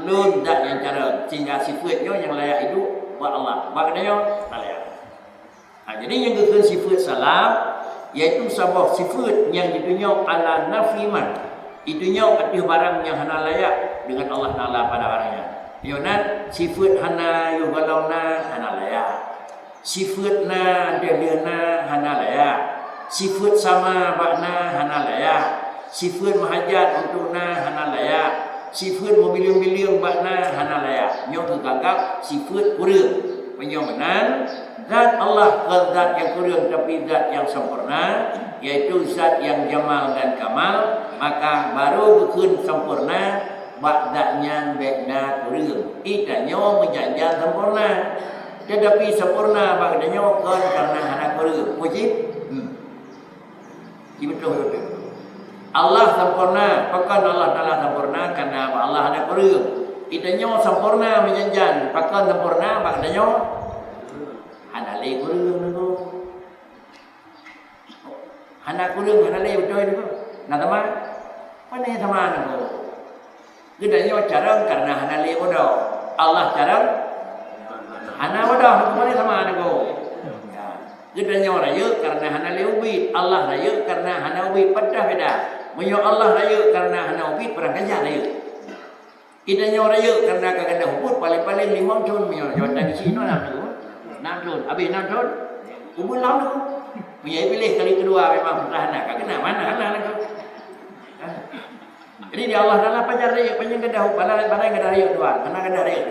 lôn zat nyang carông, sehingga sifeut nyoe nyang layak idup bak Allah. Bak geutanyoe na layak. Ha, jadi nyang geukheun sifeut salam, yaitu saboh sifeut nyang jitunyok ala nafi man, jitunyok ateueh barang nyang hana layak deungon Allah Taala pada barang nyan. Yoh nan sifeut hana yoh golom na hana layak. Sifeut na deuh na hana layak. Sifeut sama bak na hana layak. Sifeut meuhajat untuk na hana layak. Sifeut meubileung-bileung bak na hana layak. Nyoe geuganggab sifeut kureueng. Meunyoe meunan, zat Allah kon zat nyang kureueng, tapi zat nyang sempurna, yaitu zat nyang jamal dan kamal, maka baru geukheun sempurna, bak zat nyan bék na kureueng. Geutanyoe meujan-jan sempurna. Tetapi sempurna bak geutanyoe kon karena hana kureueng. Mujib? Hmm. Ji beutôi-beutôi. Allah sempurna. Pakon Allah Taala sempurna? Karena Allah hana kureueng. Geutanyoe sempurna meujan-jan. Pakon sempurna bak geutanyoe? Hana lé kureueng niko. Hana kureueng, hana lé beutôi niko. Na sama? Pane sama niko. Geutanyoe carông karena hana lé bodoh. Allah carông hana bodoh, hukman sama niko. Ya. Geutanyoe rayeuk karena hana lé ubit. Allah rayeuk karena hana ubit. Peue beda? Meunyoe Allah rayeuk karena hana ubit, barangkajan rayeuk. Geutanyoe rayeuk karena ka gadôh ubit, paléng-paléng limong thon, meunyoe jawatan geuchik nyoe nam thon. Nam thon. Habéh nam thon, ubit lom tu. Meunyoe Iblih kali keudua memang peutrah hana, ka keunan hana, hana lagèe. Jadi di Allah Taala pajan rayeuk, pajan gadôh, bala laén pajan gadôh rayeuk dua, hana gadôh rayeuk.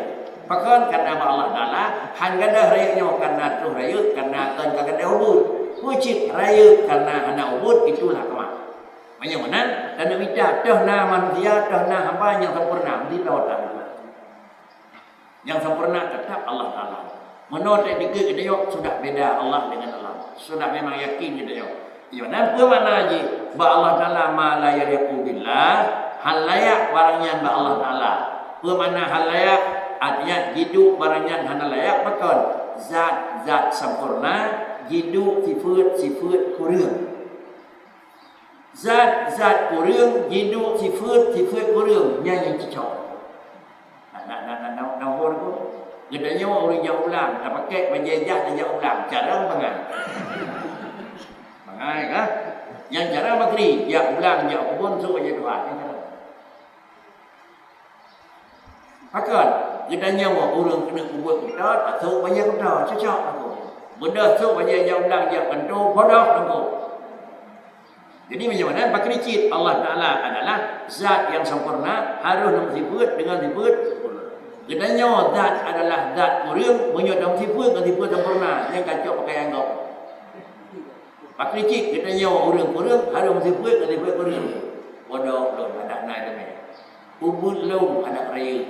Pakon? Karena bak Allah Taala han gadôh rayeuk nyoe karena troh rayeuk, karena kon ka gadôh ubit. Peue cit rayeuk karena hana ubit, itulah keumah. Meunyoe meunan, taneuk mita, toh na manusia, toh na hamba nyang sempurna, meusidroe that. Nyang sempurna tetap Allah Taala. Meunoe teuk dikeue geutanyoe sudah beda Allah dengan alam. Sudah memang yakin geutanyoe. Nyoe nan peue makna jih? Bak Allah Taala ma la yaliqu billah, hana layak barang nyan bak Allah Taala. Peue makna hana layak? Artinya jiduek barang nyan hana layak pakon? Zat-zat sempurna jiduek sifeut-sifeut kureueng. Zat-zat kureueng jiduek sifeut-sifeut kureueng, nyan nyang cicok. Nah, nah, nah, nah, nah, nah, nah, nah, geutanyoe ureueng jak u blang, tapakèk bajèe jak tajak u blang, carông bangai. Bangai, kan? Nyang carông bakri, jak u blang, jak u keubon, sôk bajèe tuha, nyan carông. Pakon? Geutanyoe ureueng keuneuk peubuet kuto, tasôk bajèe kuto, cocok Teungku. Beudôh sôk bajèe jak u blang, jak kantô, bodoh Teungku. Jadi, meunyoe meunan, pakri cit Allah Taala adalah zat nyang sempurna, harôh neusifeut deungon sifeut sempurna. Geutanyoe zat adalah zat kureueng, meunyoe tameusifeut ngon sifeut sempurna, nyan ka cok pakaian gob. Pakri cit geutanyoe ureueng kureueng, harôh meusifeut ngon sifeut kureueng. Bodoh lôn, adak na teumé. Ubit lôn adak rayeuk,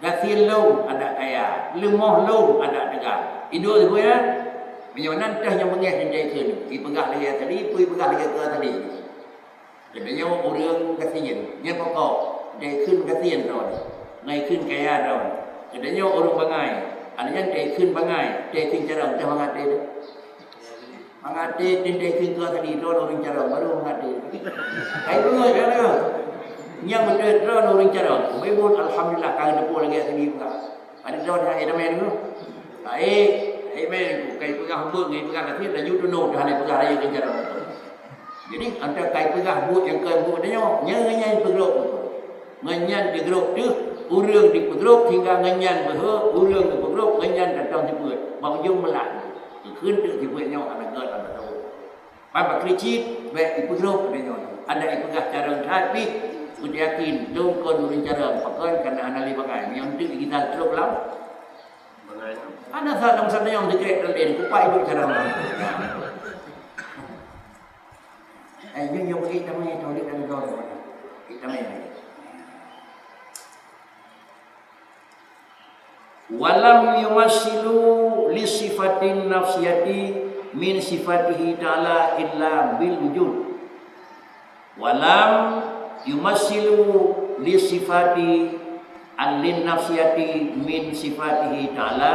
gasien lôn adak kaya, leumoh lôn adak teuga. Iduek sibeuna, meunyoe nan teuh nyang beungéh teuntèe kheun, ipeugah lagèe tadi, peue ipeugah lagèe keu tadi. Geutanyoe ureueng gasien, nyan pokok, teuntèe kheun gasien droe, ngon kheun kaya droe. Geutanyoe ureueng bangai, aneuk nyan teuntèe kheun bangai, teuntèe kheun carông, teuh mangat teuh. Mangat teuntèe kheun keu tadi droe ureueng carông, baru mangat teuh. Hai beungéh, ya, ya. Nyang beutôi droe ureueng carông. Meubeuet alhamdulillah ka geuteupeue lagèe tadi buka. Ada droe hai teumé tu. Hai, hai mé, kai peugah beuet, kai peugah lagèe, laju tunoe dah hana peugah raya ureueng carông. Jadi, antara kai peugah beuet nyang kai beuet tanyoe, nyan nyan peugrop. Ngon nyan digrop teuh, ureueng dipeugrop hingga ngon nyan beuhe, ureueng dipeugrop ngon nyan datang sifeut. Bak ujong meulah. Kheun teuk sifeut nyoe hana gèt hana tho. Ban bak keucit, bèk ipeugrop lagèe nyoe. Adak ipeugah carông that pih, beutayakin, lôn kon ureueng carông, pakon kana hana lé bangai. Nyang teuk gita trok lam bangai. Hana sa dong sabe nyang dikrék teulen, kupat idup cara mana. Eh, nyoe, nyoe bagi tamai, tahu dia dan kau. Kita main. Walam yumassilu li sifatin nafsiyati min sifatihi ta'ala illa bil wujud. Walam yumassilu li sifati allin nafsiyati min sifatihi ta'ala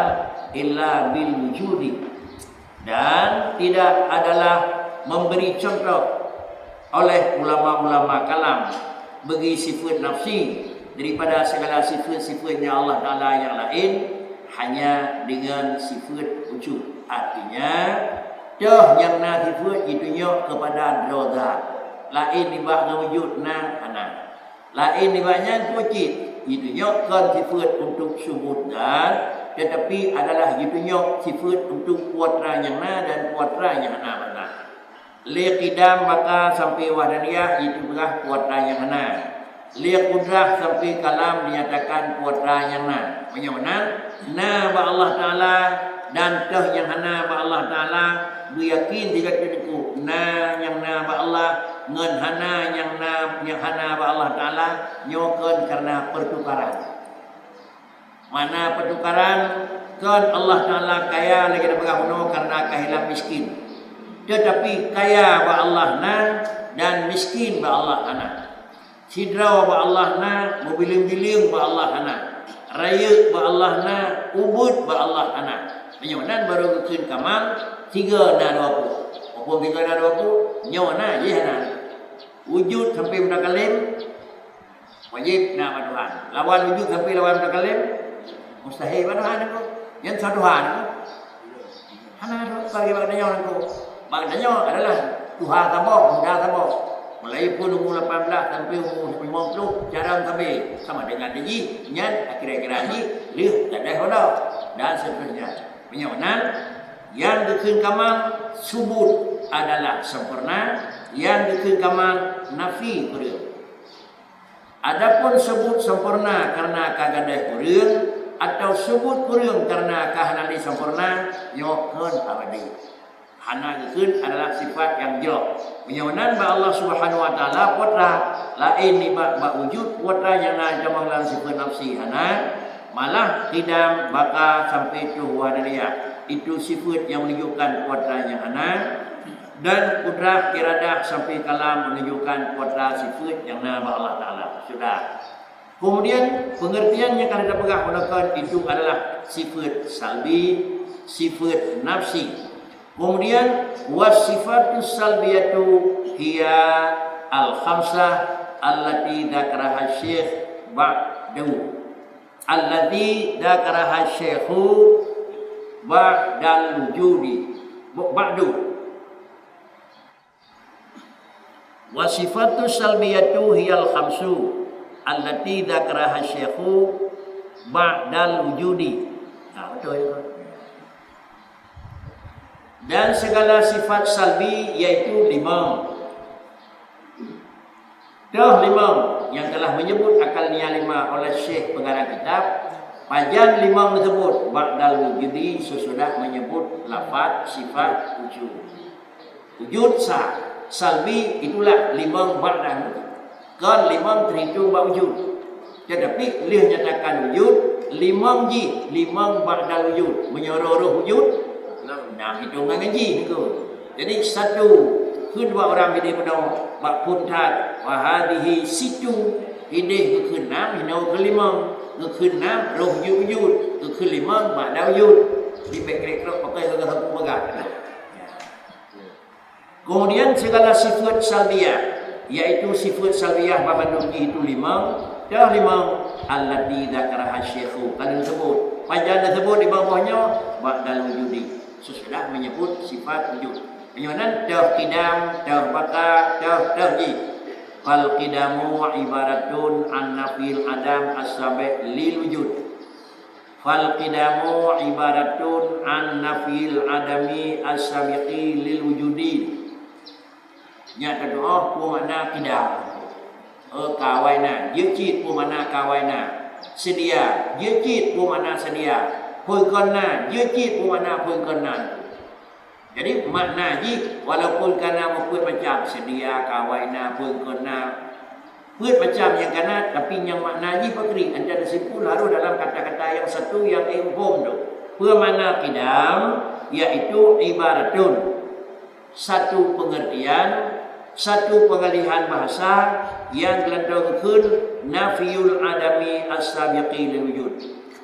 illa bil wujudi. Dan tidak adalah memberi contoh oleh ulama-ulama kalam bagi sifat nafsi daripada segala sifat-sifatnya Allah Ta'ala yang lain hanya dengan sifat wujud. Artinya, toh nyang na sifat jitunyok kepada droe zat. Lain nibak ngon wujud na hana. Lain nibak nyan pun cit, jitunyok kon sifat untuk subut zat, tetapi adalah jitunyok sifat untuk putra nyang na dan putra nyang hana meunan. Lé qidam baka sampai wahdaniyah itu peugah putra nyang hana. Lé qudrah sampai kalam dinyatakan putra nyang na. Meunyoe meunan, na bak Allah Ta'ala dan toh nyang hana bak Allah Ta'ala, beuyakin sigoe teungku, na nyang na bak Allah ngon hana nyang na, nyang hana bak Allah Ta'ala, nyoe kon karena pertukaran. Mana pertukaran, kon Allah Ta'ala kaya lagée tapeugah bunoe karena ka hilang miskin. Tetapi kaya bak Allah na dan miskin bak Allah hana. Sidroe bak Allah na, meubileung-bileung bak Allah hana. Rayeuk bak Allah na, ubit bak Allah hana. Meunyoe nan baru geukheun kamal, tiga na dua puluh. Walaupun tiga na dua puluh, nyoe na, jih na. Wujud sampai mutakallim, wajib na bak Tuhan. Lawan wujud sampai lawan mutakallim, mustahil bak Tuhan tu. Nyan sa Tuhan tu. Hana ada bagi bak tanyoe nangko. Bak tanyoe adalah tuha saboh, muda saboh. Mulai pun umur lapan belas sampai umur lima puluh, jarang sampai sama dengan jih, nyan akhirat-akhirat jih, leuh gadoh bodoh, dan seterusnya. Meunyoe nan, yang geukheun kamal subut adalah sempurna, yang geukheun kamal nafi kureueng. Adapun subut sempurna karena ka gadoh kureueng, atau subut kureueng karena ka hana lé sempurna, nyoe kheun abadi. Hana geukheun adalah sifat nyang jroh. Meunyoe nan bak Allah Subhanahu wa Taala putra, laén nibak bak wujud putra nyang na tamong lam sifat nafsi hana, malah qidam, baqa sampai tuha dan yah. Itu sifat nyang menunjukkan putra nyang hana, dan qudrah, iradah sampai kalam menunjukkan putra sifat nyang na bak Allah Taala. Sudah. Kemudian, pengertian nyang ka lheueh tapeugah meunan itu adalah sifat salbi, sifat nafsi. Kemudian, was sifatus salbiyatu hiya al khamsah allati dzakaraha syekh ba'du. Allati dzakaraha syekhu ba'dal wujudi. Ba'du. Wa sifatu salbiyatu hiyal khamsu allati dzakaraha syekhu ba'dal wujudi. Nah, betul itu. Dan segala sifat salbi yaitu lima. Toh lima yang telah menyebut akal nia lima oleh Syekh pengarang kitab, pajan lima tersebut ba'dal wujudi sesudah menyebut lafaz sifat wujud. Wujud sa, salbi itulah limong ba'da wujud. Kon limong terhitung bak wujud. Tetapi lheueh nyatakan wujud, limong jih, limong ba'da wujud. Meunyoe roh-roh wujud, nah, hitungan ngon jih tu. Jadi satu, keu dua orang bidai peunoh bak phon that, wa hadhihi situ, ideh geukheun nam, hinoe keu limong, geukheun nam, roh wujud-wujud, geukheun limong, ba'da wujud. Di bek krek-krok pakai gagah sapu bagah. Kemudian segala sifat salbiyah, yaitu sifat salbiyah babandum jih itu limong, dah limong, allati dzakaraha syekhu, ka lheueh sebut. Pajan disebut di bawah nyoe, ba'dal wujudi. Sesudah menyebut sifat wujud. Meunyoe nan toh qidam, toh baqa, toh toh jih. Fal qidamu ibaratun an nafil adam as-sabiq lil wujud. Fal qidamu ibaratun an nafil adami as-sabiqi lil wujudi. Nyan teutuoh peue makna qidam. Eh, ka awai na. Jeuet cit peue makna ka awai na. Seudia. Jeuet cit peue makna seudia. Phon kon na, jeuet cit peue makna phon kon na. Jadi, makna jih, walaupun ka na meupeuet macam, seudia, ka awai na, phon kon na, peuet macam nyang ka na, tapi nyang makna jih pakri, anda teusimpul harôh dalam kata-kata nyang satu nyang ék muphom tu. Peue makna qidam? Yaitu ibaratun, satu pengertian, satu pengalihan bahasa nyang geulantoe geukheun nafyul adami as-sabiqi lil wujud.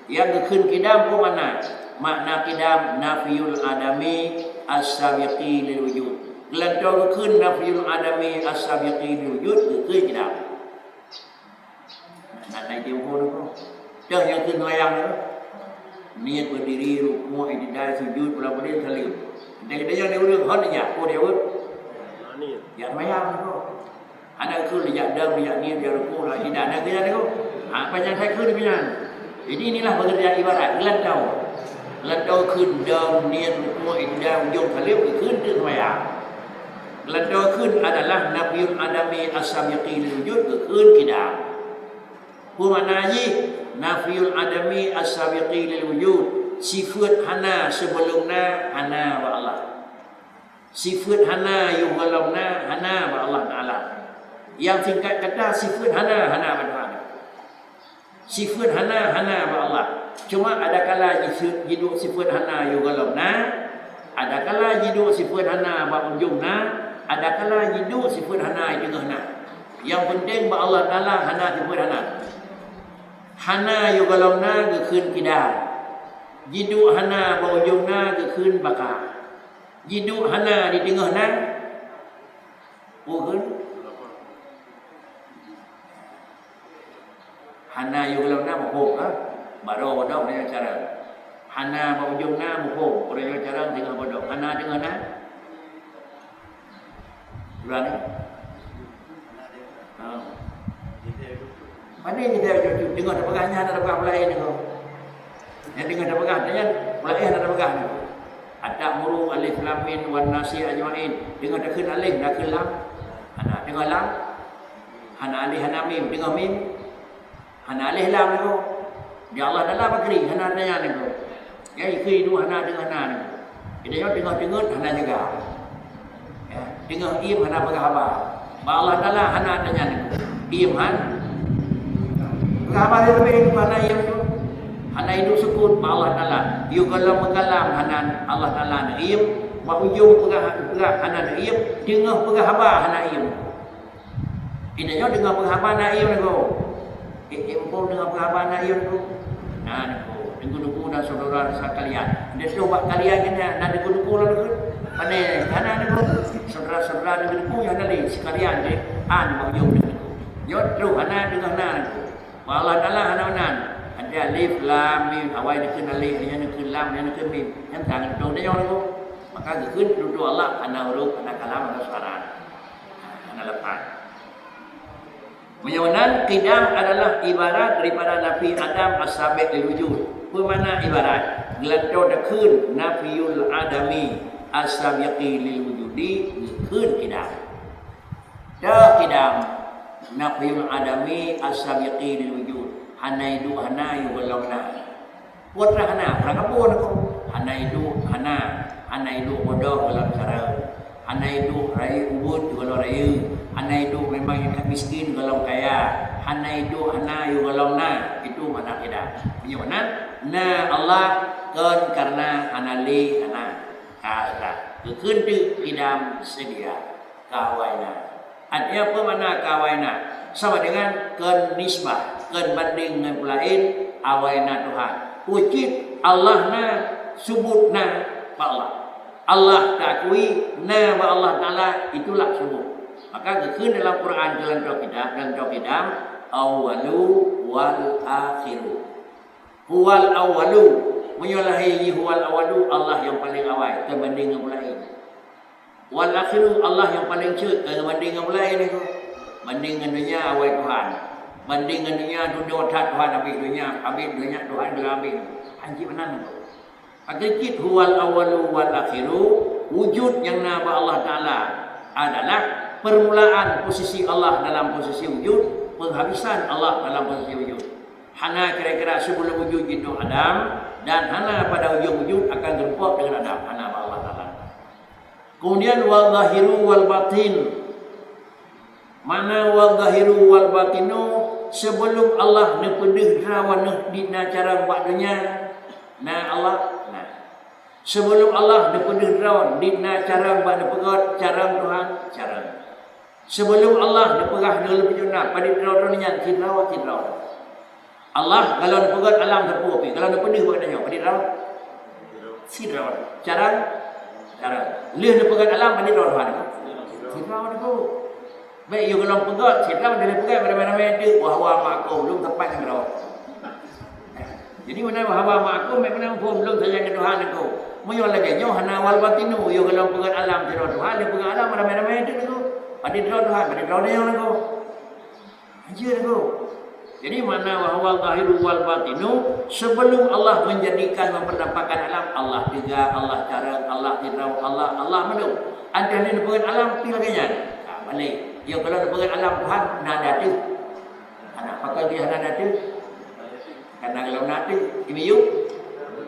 Nyang geukheun qidam peue makna? Makna qidam nafyul adami as-sabiqi lil wujud. Geulantoe geukheun nafyul adami as-sabiqi lil wujud geukheun qidam. Nah, nah, dia pun tu. Dah yang tu sembahyang tu. Niat berdiri, rukuk, i'tidal, sujud, pula boleh salim. Dia kata yang dia urang hon ya, oh dia urang. Ya sembahyang tu. Hana keu jak dam, jak niat, jak rukuk, jak i'tidal, nak kena tu. Ha, panjang saya keu dia. Jadi inilah pekerjaan ibarat, gelantoe. Gelantoe keu dam, niat, rukuk, i'tidal, ujong salim, keu tu sembahyang. Gelantoe kheun adalah nafyul adami as-sabiqi lil wujud geukheun qidam. Peue makna jih? Nafyul adami as-sabiqi lil wujud. Sifeut hana sibeulom na, hana bak Allah. Sifeut hana yoh gohlom na, hana bak Allah Taala. Nyang singkat kata, sifeut hana, hana bak Tuhan. Sifeut hana, hana bak Allah. Cuma adakala jiseu-, jiduek sifeut hana yoh gohlom na, adakala jiduek sifeut hana bak ujong na, adakala jiduek sifeut hana i teungoh na. Nyang peunteng bak Allah Taala hana sifeut hana. Hana yoh gohlom na geukheun qidam. Jiduek hana bak ujong na geukheun baqa. Jiduek hana di teungoh na, peue kheun? Hana yoh gohlom na muphom, ha? Baroe bodoh meunyoe cara. Hana bak ujong na muphom, meunyoe cara teungoh bodoh. Hana teungoh na? Ulang ni? Ha. Pandai kita teungoh tapeugah nyan, tapeugah peue laén tu. Nyang teungoh tapeugah nyan, peue laén tapeugah tu. At-Ta'muru, Alif Lam Mim, wan Nasi Ajmain. Teungoh takheun alif, takheun lam. Hana teungoh lam. Hana alif, hana mim, teungoh mim. Hana alif lam niko. Di Allah Taala pakri, hana tanya niko. Ya, ikeu itu hana teungoh na niko. Kita nyoe teungoh teungeut hana jaga. Ya, teungoh iem hana peugah haba. Bak Allah Taala hana tanya niko. Iem han. Peugah haba dia lebih itu hana iem tu. Hana hidup sukut bak Allah Taala. Yôh gohlom meukalam hana Allah Taala na iem. Bak ujong peugah, peugah hana na iem. Teungoh peugah haba hana iem. Indak nyoe deungoe peugah haba na iem niko. Eh, eh, muphom deungoe peugah haba na iem niko. Na niko, teungku-teungku dan syedara sekalian. Di situ bak kalian nyan na teungku-teungku lalu ke? Pane, hana niko. Syedara-syedara teungku-teungku nyang na lé sekalian deh. An bak yom niko. Nyoe troh hana deungoe na niko. Bak Allah Taala hana meunan. Ada alif, lam, mim. Awai dikeue alif, nyan dikeue lam, nyan dikeue mim. Nyan tangan troh deungoe niko. Maka geukheun tutoe Allah hana huruf, hana kalam, hana suara. Hana lepas. Meunyoe nan, qidam adalah ibarat daripada nafi adam as-sabiq lil wujud. Peue makna ibarat? Geulantoe takheun nafiyul adami as-sabiqi lil wujudi, geukheun qidam. Dak qidam, nafiyul adami as-sabiqi lil wujud. Hana iduek hana, yôh gohlom na. Putra hana, urang kampung aku. Hana iduek hana, hana iduek bodoh gohlom cara. Hana iduek rayeuk ubit gohlom rayeuk. Hana iduek memang nyang ka miskin gohlom kaya. Hana iduek hana, yôh gohlom na. Itu makna qidam. Meunyoe na, na Allah kon karena hana lé hana. Ka, ka. Geukheun teuk qidam seudia. Ka awai na. Artinya peue makna ka awai na? Sama dengan kon nisbah, kon banding ngon peue laén, awai na Tuhan. Peue cit Allah na, subut na bak Allah. Allah taakui na bak Allah Taala, itulah subut. Maka geukheun dalam Quran, dalam kitab, dalam kitab, awwalu wal akhiru. Huwal awwalu. Meunyoe lahé jih huwal awwalu, Allah nyang paleng awai, teubanding ngon peue laén. Wal akhiru, Allah nyang paleng ceuet, ka geubanding ngon peue laén niko. Banding ngon donya, awai Tuhan. Banding ngon donya, dudoe that Tuhan, habéh donya, habéh donya, Tuhan geulabeh. Hanjeuet meunan niko. Pakri cit huwal awwalu wal akhiru, wujud nyang na bak Allah Taala adalah permulaan posisi Allah dalam posisi wujud, penghabisan Allah dalam posisi wujud. Hana kira-kira sebelum wujud jinoe Adam, dan hana pada ujong wujud akan geureumpok deungon Adam. Hana bak Allah Taala. Kemudian, wal zahiru wal batin. Makna wal zahiru wal batinu, sebelum Allah neupeudeuh droeneuh di na carông bak donya, na Allah, na. Sebelum Allah neupeudeuh droe di na carông bak neupeugét, carông Tuhan, carông. Sebelum Allah neupeugah neuleubeh jona, padit droe-droe nyan, sidroe, sidroe. Allah, kalau neupeugét alam sapeue pih, kalau neupeudeuh bak donya, padit droe? Sidroe. Carông, carông. Lheueh neupeugét alam, padit droe Tuhan? Sidroe Teungku. Bèk yue gohlom peugét, sidroe, dan neupeugét ramé-ramé teuk, wa huwa ma'akum, lôn teumpat ngon droe. Jadi, meunan bahwa ma'akum, meunan phon lôn sayang keu Tuhan Teungku. Meunyoe lagèe nyoe hana wal batinu, yue gohlom peugét alam sidroe Tuhan, lheueh peugét alam ramé-ramé teuk Teungku. Padit droe Tuhan, padit droe nyoe Teungku. Hanjeuet Teungku. Jadi, makna bahwa zahiru wal batinu, sebelum Allah menjadikan, mempertampakkan alam, Allah teuga, Allah carông, Allah sidroe, Allah, Allah mandum. Adak lheueh neupeugét alam, pih lagèe nyan. Ha, balek. Yue gohlom neupeugét alam Tuhan, na di ateueh. Hana, pakon jih hana di ateueh? Karena gohlom na ateueh, di miyueb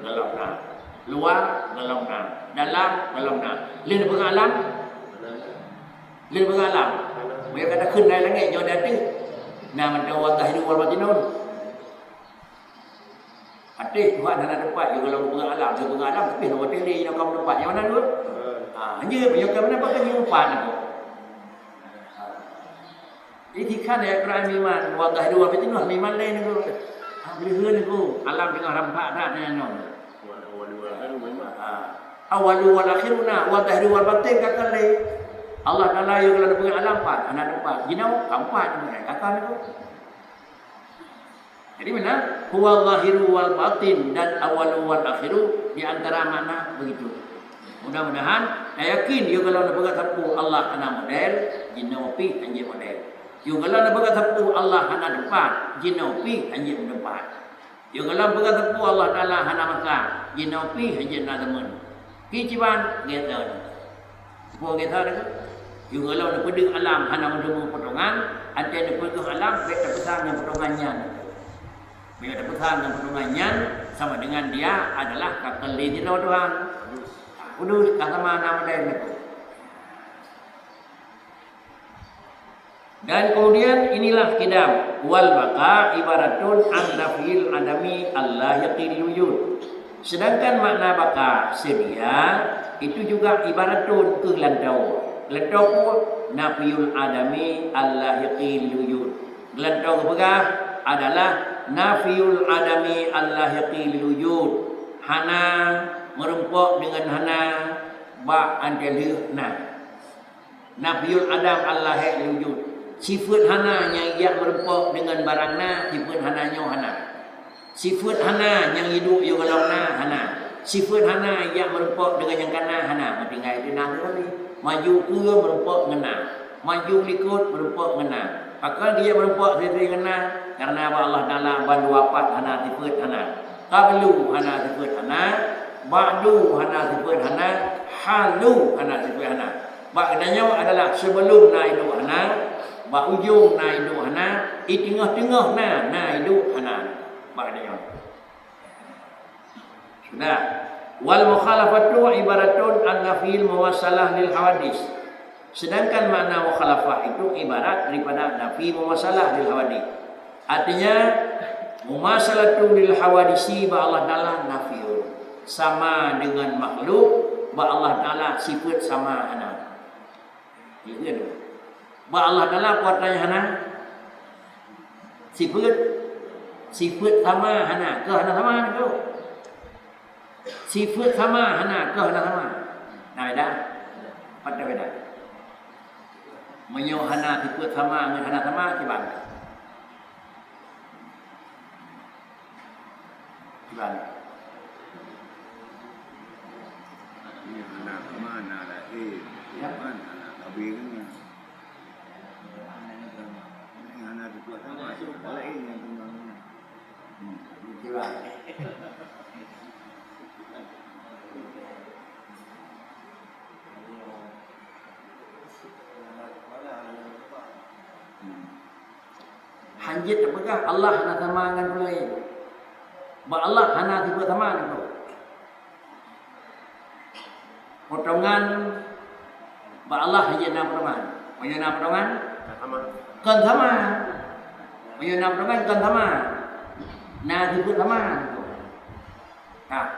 gohlom na. Luwa gohlom na. Dalam gohlom na. Lheueh neupeugah alam? Lheueh neupeugah alam? Meunyoe ka takheun na langèt, nyoe di ateueh. Na mantong wal zahiru wal batinu. Ateueh Tuhan hana teumpat, yue gohlom neupeugah alam, neupeugah alam, tapi na watèe lé, nyoe ka meuteumpat, nyoe na dua. Ha, hanjeuet, nyoe ka meunan, pakon jih meupat nyoe. Jadi, kan ya, Quran iman, wa zahiru wa batinu, iman lain tu. Ha, boleh hue tu, alam tengah rampak dah, tengah nyoe. Ha. Awwalu wal akhiruna, wa zahiru wal batin, kata lain. Allah Taala yue gohlom neupeugah alam pat, hana teumpat. Jinoe, ka meupat, kata tu. Jadi, meunan, huwa zahiru wal batin dan awwalu wal akhiru, di antara makna begitu. Mudah-mudahan, tayakin, yue gohlom neupeugah sapeue Allah hana model, jinoe pih hanjeuet model. Yue gohlom neupeugah sapeue Allah hana teumpat, jinoe pih hanjeuet meuteumpat. Yue gohlom peugah sapeue Allah Taala hana masa, jinoe pih hanjeuet na teumon. Pi kiban, geutanyoe. Peue geutanyoe? Yue gohlom neupeudeuh alam hana meuteumé potongan, até neupeudeuh alam bèk tapeusan ngon potongan nyan. Meunyoe tapeusan ngon potongan nyan, sama dengan dia adalah ka keuh lé sidroe Tuhan. Kudus, ka sama na model nyan. Dan kemudian inilah qidam, wal baqa ibaratun an nafyil adami al lahiqi lil wujud. Sedangkan makna baqa, sedia, itu juga ibaratun keu geulantoe. Geulantoe peue? Nafyul adami al lahiqi lil wujud. Geulantoe geupeugah adalah nafyul adami al lahiqi lil wujud. Hana meurumpok deungon hana bak até lheueh na. Nafyul adam al lahiq lil wujud. Sifeuet hana nyang jak meurumpok deungon barang na, sifeuet hana nyoe hana. Sifeuet hana nyang iduek yue gohlom na, hana. Sifeuet hana jak meurumpok deungon nyang ka na, hana. Meutinggai di na teuh tadi. Maju keue meurumpok ngon na. Maju likot meurumpok ngon na. Pakon geujak meurumpok sifeuet ngon na? Karena bak Allah Taala ban dua pat hana sifeuet hana. Qablu hana sifeuet hana, ba'du hana sifeuet hana, halu hana sifeuet hana. Bak geutanyoe adalah sebelum na iduek hana, bak ujong na iduek hana, di teungoh-teungoh na, na iduek hana. Bak geutanyoe. Sudah. Wal mukhalafatu ibaratun an nafil mumasalah lil hawadis. Sedangkan makna mukhalafah itu ibarat daripada nafi mumasalah lil hawadis. Artinya, mumasalatu lil hawadisi bak Allah Taala nafiyun. Sama dengan makhluk, bak Allah Taala sifeuet sama hana. Iya kan? Bak Allah Taala peue atra nyang hana? Sifeuet, sifeuet sama hana, keu hana sama tu. Sifeuet sama hana, keu hana sama. Na beda? Pat beda? Meunyoe hana sifeuet sama ngon hana sama, kiban? Kiban? Ini hana sama, hana lahé. Ya. Kiban? Hana lahé kan? Ini hana sifeuet sama, hana lahé. Jeuet teupeugah Allah hana sama ngon ureuëng laén. Bak Allah hana sifeuet sama ngon ureuëng. Potongan bak Allah hana potongan. Meunyoe na potongan, kon sama. Meunyoe na potongan, kon sama. Na sifeuet sama ngon ureuëng. Nah.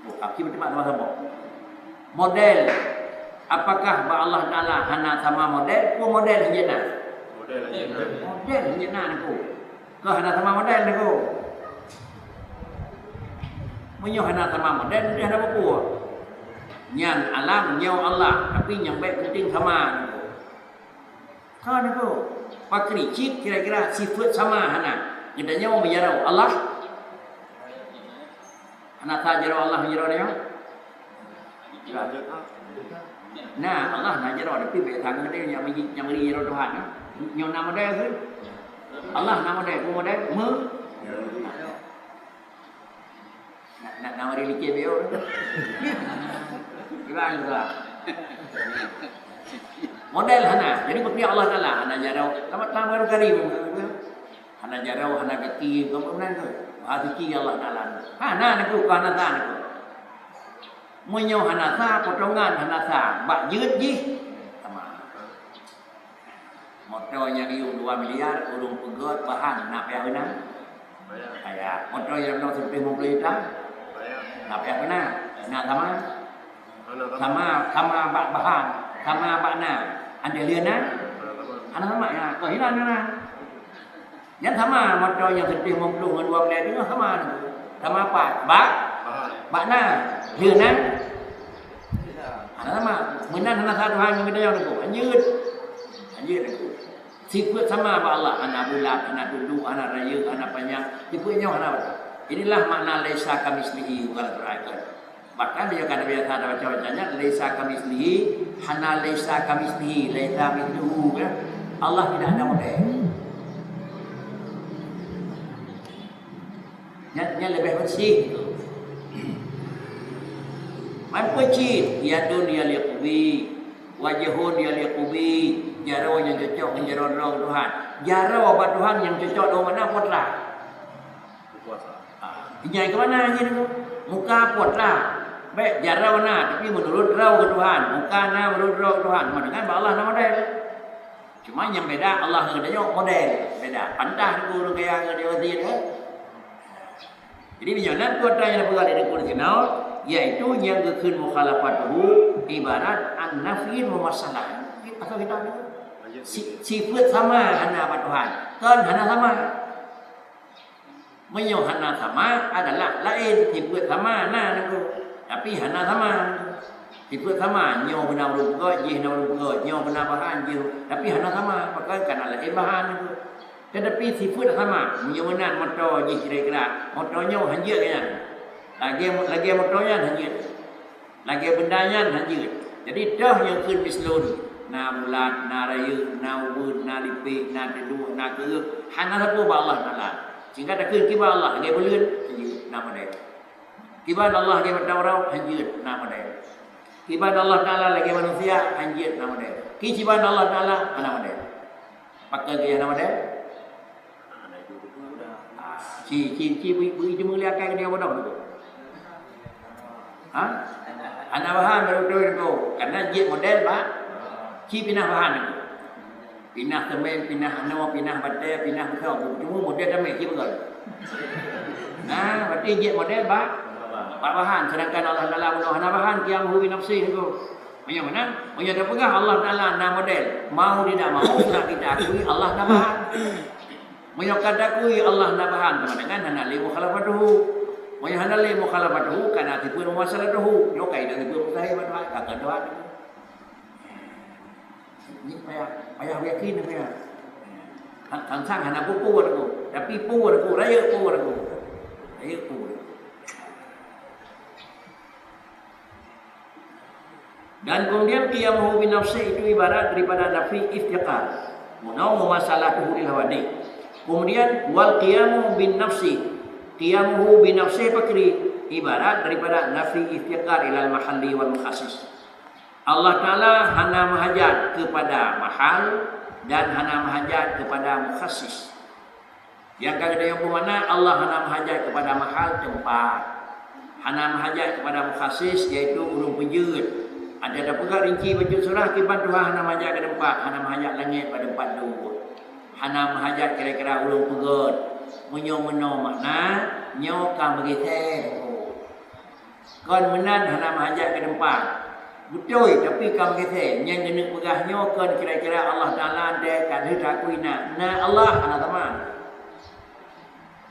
Oh, aki beuteupat sama-sama. Model. Apakah bak Allah Taala hana sama model? Peue model hana? Model hana. Model hana niko. Keu hana sama model niko. Meunyoe hana sama model, dia hana peue. Nyan alam nyoe Allah, tapi nyang baik penting sama niko. Ka niko. Pakri cit kira-kira sifeuet sama hana. Geutanyoe meujaroe Allah. Hana sa jaroe Allah meujaroe nyoe. Nah, Allah na jaroe tapi biasa ngon dia nyang beri, nyang beri jaroe Tuhan. Nyoe na model tu. Allah na model, peue model? Me. Nak, nak, nak mari licin dia. Hilang tu lah. Model hana. Jadi bukti Allah Taala hana jaroe. Selamat datang baru kali. Hana jaroe, hana gaki, bukan meunan ke? Maha suci Allah Taala. Hana niko, hana sa niko. Meunyoe hana sa, potongan hana sa, bak jeuet jih sama. Moto nyang yum dua miliar, ureuëng peugöt bahan na payah beuna? Payah. Moto nyang dua ratus lima puluh juta? Na payah beuna? Na sama? Sama, sama bak bahan, sama bak na. Andai lheueh na? Hana sama, ya. Kok hilang na? Nyan sama moto nyang seudeh meuplôh ngon dua belas tu sama tu. Sama apa? Bak? Bak na. Lheueh na? Hana sama. Meunan hana sa Tuhan ngon geutanyoe tu. Lanjut. Lanjut tu. Sifeuet sama bak Allah, hana bulat, hana duduek, hana rayeuk, hana panyang. Sifeuet nyoe hana beutôi. Inilah makna laisa kamitslihi wa huwal Qur'an. Bahkan dia kata biasa ada baca-baca nyan, "Laisa kamitslihi, hana laisa kamitslihi, laisa mitsluhu," ya. Allah tidak ada model. Nyan, nyan lebih bersih. Man peucit, yadun yaliqu bi, wajhun yaliqu bi, jaroe nyang cocok ngon jaroe droe Tuhan. Jaroe bak Tuhan nyang cocok dong mana putra. Berpuasa. Ah, tinggai ke mana je tu? Muka pot lah. Baik, jaroe na, tapi menurut droe ke Tuhan. Muka na menurut droe ke Tuhan. Cuma dengan bak Allah na model. Cuma nyang beda, Allah ngon geutanyoe model. Beda. Pantah tu ureuëng kaya ngon dia wazir, eh? Jadi, meunyoe nan tu atra nyang peugah lé Teungku di sinoe, yaitu nyang geukheun mukhalafatuhu ibarat an-nafyin wa masalah. Atau kita tu? Si-, sifeuet sama hana bak Tuhan. Kan hana sama. Meunyoe hana sama adalah laén, sifeuet sama na niko, tapi hana sama. Sifeuet sama, nyoe beuna ureuëng peugöt, jih na ureuëng peugöt, nyoe beuna bahan, jih, tapi hana sama, pakon kana laén bahan niko. Tetapi sifeuet sama, meunyoe meunan moto jih kira-kira, moto nyoe hanjeuet nyan. Lagée, lagée moto nyan hanjeuet. Lagée benda nyan hanjeuet. Jadi, toh nyang kheun mislun, na bulat, na rayeuk, na ubeut, na lipéh, na teuduek, na keureuk, hana sapeue bak Allah Taala. Sehingga takheun kiban Allah lagée buleuen, hanjeuet, na model. Kiban Allah lagée mata uroe, hanjeuet, na model. Kiban Allah Taala lagée manusia, hanjeuet, na model. Kiban Allah Taala, hana model. Pakon geuh hana model? Si, si, si beu, beu jeumeuleueh akai dia bodoh tu. Ha? Hana bahan baru tu tu. Karena jeuet model bak si pinah bahan tu. Pinah semen, pinah ano, pinah batèe, pinah beutong. Cuma model damai si beutong. Nah, berarti jeuet model bak, bak bahan. Sedangkan Allah Taala bunoe hana bahan, qiyamuhu bi nafsihi tu. Meunyoe meunan, meunyoe tapeugah Allah Taala na model, mau tidak mau, sudah kita akui Allah na bahan. Meunyoe ka takui Allah na bahan, sama dengan hana lé mukhalafatuhu. Meunyoe hana lé mukhalafatuhu, kana sifeuet mumasalatuhu. Nyoe kaidah sifeuet mustahil, Tuhan. Ka keuh Tuhan. Ni payah, payah yakin, payah. Kan, kan sang hana peue-peue aku. Tapi peue aku, rayeuk peue aku. Rayeuk peue. Dan kemudian qiyamuhu bin nafsi itu ibarat daripada nafi iftiqar. Meunan mumasalatuhu lil hawadith. Kemudian wal qiyamu bin nafsi. Qiyamuhu bin nafsi pakri ibarat daripada nafi iftiqar ilal mahalli wal mukhassis. Allah Taala hana meuhajat kepada mahal Dan hana meuhajat keupada mukhassis. Nyang ka geutanyoe peue makna, Allah hana meuhajat keupada mahal teumpat. Hana meuhajat keupada mukhassis, yaitu ureuëng peujeuet. Ada tapeugah rinci bacut surah kiban Tuhan hana meuhajat keu teumpat, hana meuhajat langét bak teumpat duek. Hana meuhajat kira-kira ureuëng peugét. Meunyoe meunoe makna, nyoe ka meugeusé teungku. Kon meunan hana meuhajat keu teumpat. Beutôi, tapi ka meugeusé. Nyang keuneuk peugah nyoe kon kira-kira Allah Taala teuka lheueh takui na. Na Allah hana teuma.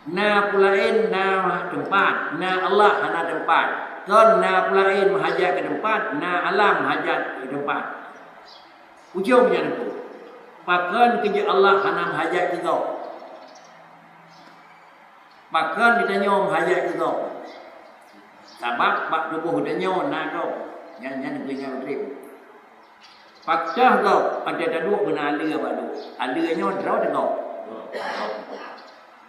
Na peue laén na teumpat. Na Allah hana teumpat. Kon na peue laén meuhajat keu teumpat, na alam hajat keu teumpat. Ujong nyan tu. Pakon keujeuet Allah hana meuhajat keu gob? Pakon geutanyoe meuhajat keu gob? Sabab bak tuboh geutanyoe na gob. Nyan, nyan geuh nyang udeb. Pakon gob? Watée taduek beuna aleue bak duek. Aleue nyoe droe teuh gob.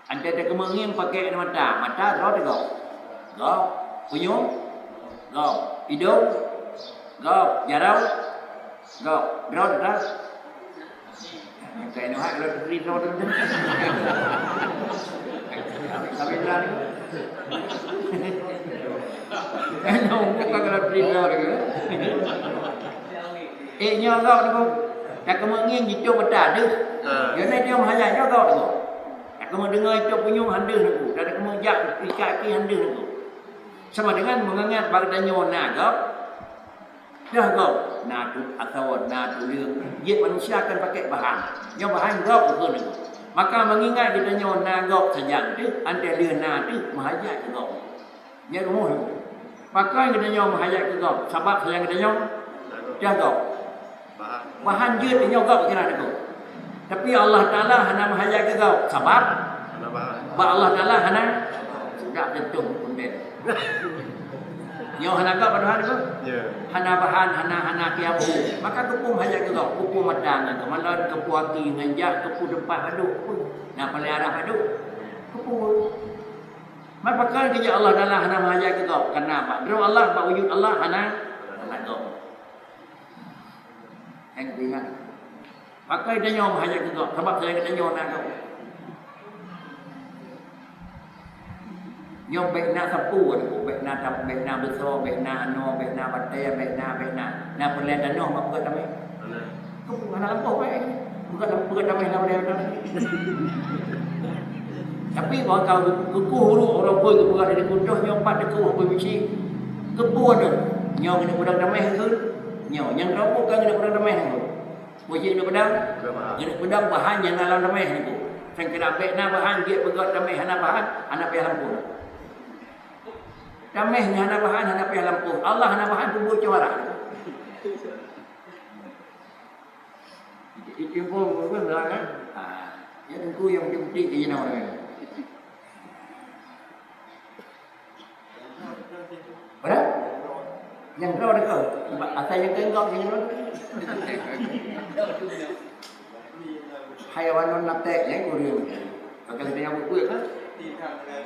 Watée takeumeung ngieng pakék mata, mata droe teuh gob. Gob. Punyueng? Gob. Idong? Gob. Jaroe? Gob. Droe teuh? Bukan Noah kalau diberi droe tu. Tapi berani. Noah bukan kalau diberi droe tu. Eh, nyoe gob tu. Takeumeung ngieng jitok mata deuh. Ha. Yo na dia meuhajat nyoe gob tu. Takeumeung deungoe jitok punyueng han deuh nyoe. Takeumeung jak ikat kaki han deuh nyoe. Sama dengan meungingat bak geutanyoe na gob. Dah gob, na tu asawa, na tu leueng. Jeuet manusia akan pakai bahan. Nyoe bahan gob ukeue nyoe. Maka meungingat geutanyoe na gob sajan teuh, antée lheueh na teuh meuhajat keu gob. Nyan rumoh nyoe. Pakon geutanyoe meuhajat keu gob? Sabab sayang geutanyoe dah gob. Bahan jeuet nyoe gob kira nyoe. Tapi Allah Taala hana meuhajat keu gob. Sabab bak Allah Taala hana sudah tentu hukum dia. Nyoe hana gob pada hari tu. Ya. Hana bahan, hana, hana kiabu. Maka keupeue hajat keu gob? Keupeue mata ngon keumalon, keupeue aki ngon jak, keupeue teumpat padub. Nah, paling arah padub. Keupeue. Maka pakon keujeuet Allah Taala hana meuhajat keu gob? Karena bak droe Allah, bak wujud Allah hana, hana gob. Nyang ingat. Pakon tanyoe meuhajat keu gob, sabab sayang tanyoe na gob. Nyoe bék na sapeue, bék na tam-, bék na beusoe, bék na anoe, bék na batée, bék na, bék na. Na peureulée tanoh bak peugét tameh. Hana lampôh baik. Peugét, peugét tameh na udeb. Tapi bak ka geukuh ureuëng, ureuëng pun geupeugah dari kudoh nyoe pat teukuh pun bisi. Keupeue nyoe? Nyoe keuneuk peudong tameh keu? Nyoe nyang droe bukan keuneuk peudong tameh keu? Peue jeuet keuneuk peudong? Keuneuk peudong bahan nyang na lam tameh nyoe. Sangkira bék na bahan jeuet peugét tameh hana bahan, hana payah lampôh. Tameh nyang hana bahan, hana payah lampôh. Allah hana bahan, peubuet cuara. Itu pun bukan lah kan? Ha, ya tentu yang penting di orang. Betul? Nyang droe deungoe. Asai nyang keu gob nyang droe. Hayawanun natek, ya, kureueng. Pakai dia buku, ya, kan?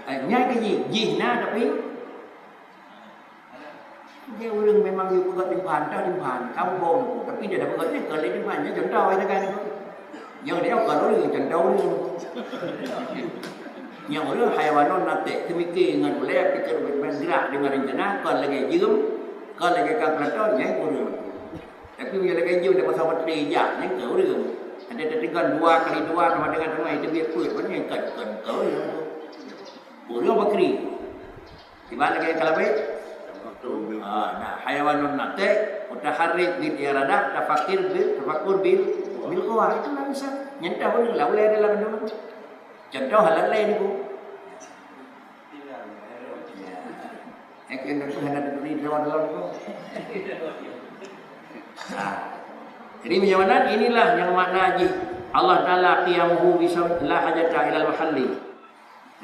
Eh, nyan ke jih, jih na tapi dia ureueng memang dia peugah timphan, dah timphan, kampung. Tapi dia dah peugah ni, kalau timphan, dia contoh, ya, kan? Nyang dia bukan ureueng, contoh ureueng. Nyang ureueng hayawanun natek, teumikir ngon ulée, pikir bergerak dengan rencana, kon lagée jeuem, kon lagée kalkulator, nyang ureueng. Tapi meunyoe lagée jeuem, dah pasang baterai jak, nyang keu ureueng. Ada tetegon dua kali dua sama dengan teuma, itu biar peuet, mana nyang kon, kon, kon ureueng. Ureueng bakri. Di mana lagée kalabé? Ah, nah, hayawanun natek, mutaharrik bil iradah, tafakir bil, tafakur bil, bil quwah. Itulah bisa. Nyentah ureueng lah, ulée dalam dulu. Contoh halal lain itu. Ya. Yang kena tu hana diberi dalam dalam tu. Ah. Jadi, meunyoe meunan, inilah nyang makna jih. Allah Taala qiyamuhu bisa la hajata ilal mahalli.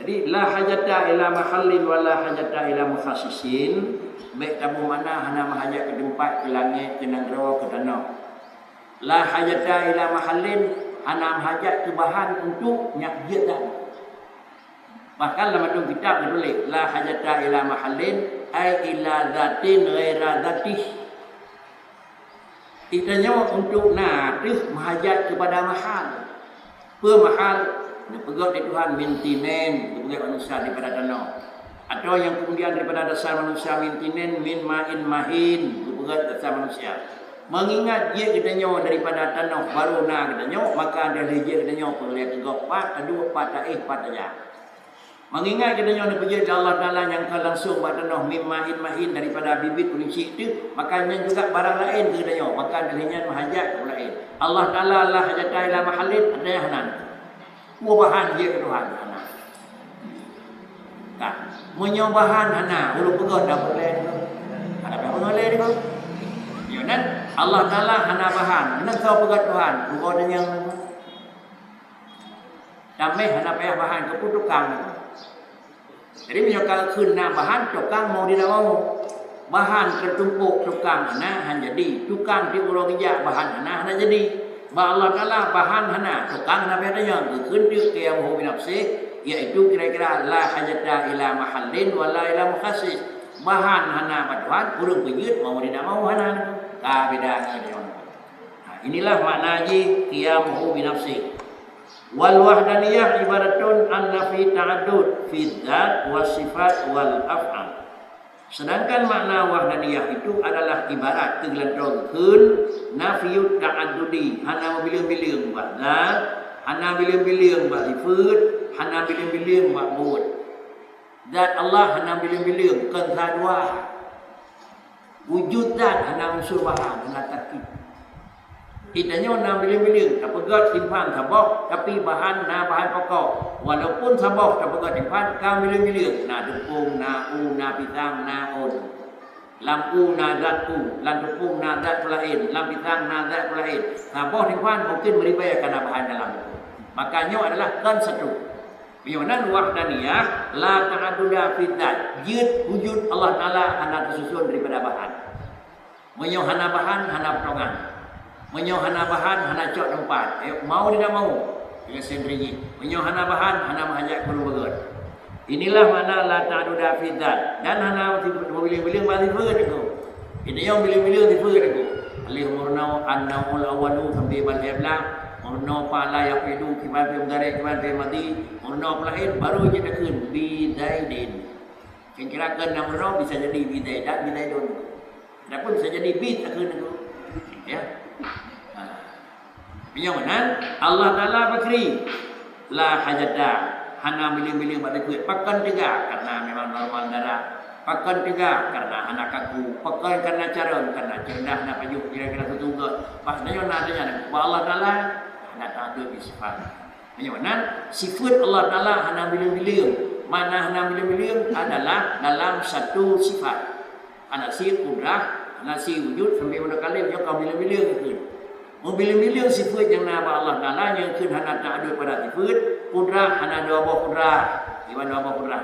Jadi, la hajata ila mahallin wa la hajata ila mukhassisin, bék taboh makna hana meuhajat keu teumpat, keu langét, keu nanggroe, keu tanoh. La hajata ila mahallin, hana meuhajat keu bahan untuk nyak jeuet dah. Bahkan lam ateueh kitab geutuléh, la hajata ila mahallin, ai ila zatin ghaira zatih. Geutanyoe untuk na teuh meuhajat keupada mahal. Peue mahal? Neupeugét lé Tuhan min tinin, geupeugét manusia daripada tanoh. Atawa nyang keumudian daripada dasar manusia min tinin, min ma'in mahin, geupeugét dasar manusia. Meungingat jeuet geutanyoe daripada tanoh barô na geutanyoe, maka dari jeuet geutanyoe peureulée keu gob pat, taduek pat, taéh pat, tajak. Meungingat geutanyoe neupeujeuet lé Allah Taala nyang ka langsong bak tanoh min ma'in mahin daripada bibit ureuëng syik teuh, maka nyan juga barang laén keu geutanyoe, maka dari nyan meuhajat keu laén. Allah Taala la hajata ila mahallin, artinya hana. Peue bahan jeuet keu Tuhan, hana. Ka. Meunyoe bahan hana, ulôn peugah dah boleh. Hana payah peugah lé deungoe. Nyoe nan Allah Taala hana bahan, nan soe peugah Tuhan, peugah deungoe. Tameh hana payah bahan keu peue tukang. Jadi meunyoe ka kheun na bahan, tukang mau tidak mau. Bahan teutumpok tukang hana, han jadi. Tukang tiep uroe geujak bahan hana, hana jadi. Bak Allah Taala bahan hana, tukang hana payah tanyong. Geukheun teuk qiyamuhu binafsih, yaitu kira-kira la hajata ila mahallin wala ila mukhassis. Bahan hana bak Tuhan, ureuëng peujeuet mau tidak mau hana. Ka beda ngon nyoe. Ha, inilah makna jih qiyamuhu binafsih. Wal wahdaniyah ibaratun an nafi ta'addud fi dzat was sifat wal af'al. Sedangkan makna wahdaniyah itu adalah ibarat keugeulantong kheun nafiyut ta'addudi, hana meubileung-bileung bak zat, hana bileung-bileung bak sifeut, hana bileung-bileung bak buet. Zat Allah hana bileung-bileung, kon sa dua. Wujud zat hana unsur bahan, hana tarkib. Geutanyoe na bileung-bileung, tapeugét simphan saboh, tapi bahan na bahan pokok. Walaupun saboh tapeugét simphan, ka bileung-bileung, na teupông, na u, na pisang, na ôn. Lam u na zat u, lam teupông na zat peulaén, lam pisang na zat peulaén. Saboh simphan mungkin meuribèe ka na bahan dalam. Maka nyoe adalah kon satu. Meunyoe nan wahdaniyah, la ta'adduda fi dzat, jeuet wujud Allah Taala hana teususun daripada bahan. Meunyoe hana bahan, hana peutongan. Meunyoe hana bahan, hana cok teumpat. Eh, mau tidak mau, dengan sendiri jih. Meunyoe hana bahan, hana meuhajat keu ureuëng beugét. Inilah makna la ta'adduda fi dzat. Dan hana meubileung-bileung bak sifeut itu. Itu nyang bileung-bileung sifeut itu. Alif meurunoe an-naul awwalu sampai bak alif lam. Meurunoe fa la yafidu, kiban fi'il mudhari', kiban fi'il madhi. Meurunoe peulaén, baru jeuet takheun bi Zaidin. Kira-kira keu na meurunoe bisa jadi bi Zaidan, bi Zaidun. Adapun bisa jadi bi takheun itu. Ya. Ha. Meunyoe meunan, Allah Taala bakri. La hajata, hana bileung-bileung bak sifeut. Pakon teuga? Karena memang normal darah. Pakon teuga? Karena hana kaku. Pakon karena carông? Karena cerdas, hana pajoh, kira-kira satu gét. Pas nyoe na tanya, bak Allah Taala, hana ta'addud di sifat. Meunyoe meunan, sifeut Allah Taala hana bileung-bileung. Makna hana bileung-bileung adalah dalam satu sifat. Hana sie kudrah, hana sie wujud, sampai meunan kali nyoe ka bileung-bileung kheun. Meubileung-bileung sifeut nyang na bak Allah Taala nyang kheun hana ta'addud pada sifeut, kudrah hana dua boh kudrah, iban dua boh kudrah.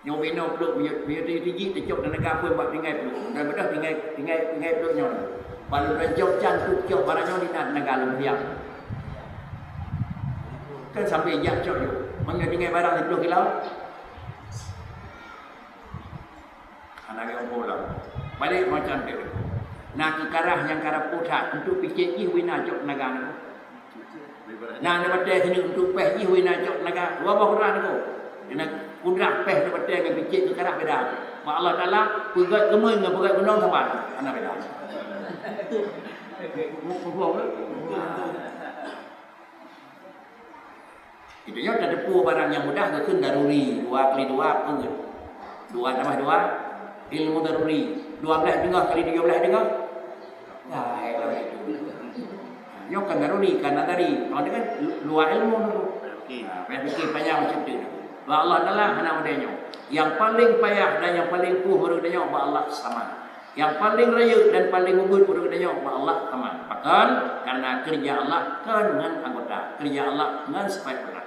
Nyoe binoe pluek, meunyoe, meunyoe teuji teucok teunaga phon bak tinggai pluek. Dan beudôh tinggai, tinggai, tinggai pluek nyoe. Bak lôn rancok can teucok barang nyoe di na teunaga lôn biang. Kan sampai jak cok nyoe. Meunyoe tinggai barang siplôh kilo. Hana lagèe umpung lom. Balek macam tu. Na keukarah nyang karab putat untuk picék jih wina cok naga nyoe. Na neubatèe sineuk untuk péh jih wina cok naga. Dua boh kudrah nyoe. Kena kudrah péh neubatèe ngon picék keukarah beda. Bak Allah Taala, peugét keumeuen ngon peugét gunong sama. Hana beda. Muphom, eh? Itu nyoe tateupeue barang nyang mudah geukheun daruri, dua kali dua peuet. Dua tambah dua, ilmu daruri. Dua belas teungoh kali tujoh belas teungoh. Nah, itu. Nyoe kan daruri, kan nadari. Kalau dia kan luar ilmu tu. Okey. Nah, payah fikir panjang macam tu. Bak Allah Taala hana model nyoe. Yang paling payah dan yang paling puh menurut dia nyoe bak Allah sama. Nyang paleng rayeuk dan paleng ubit ureueng geutanyoe bak Allah teuma. Pakon? Karena keureuja Allah kon ngon anggota, keureuja Allah ngon sifat Allah.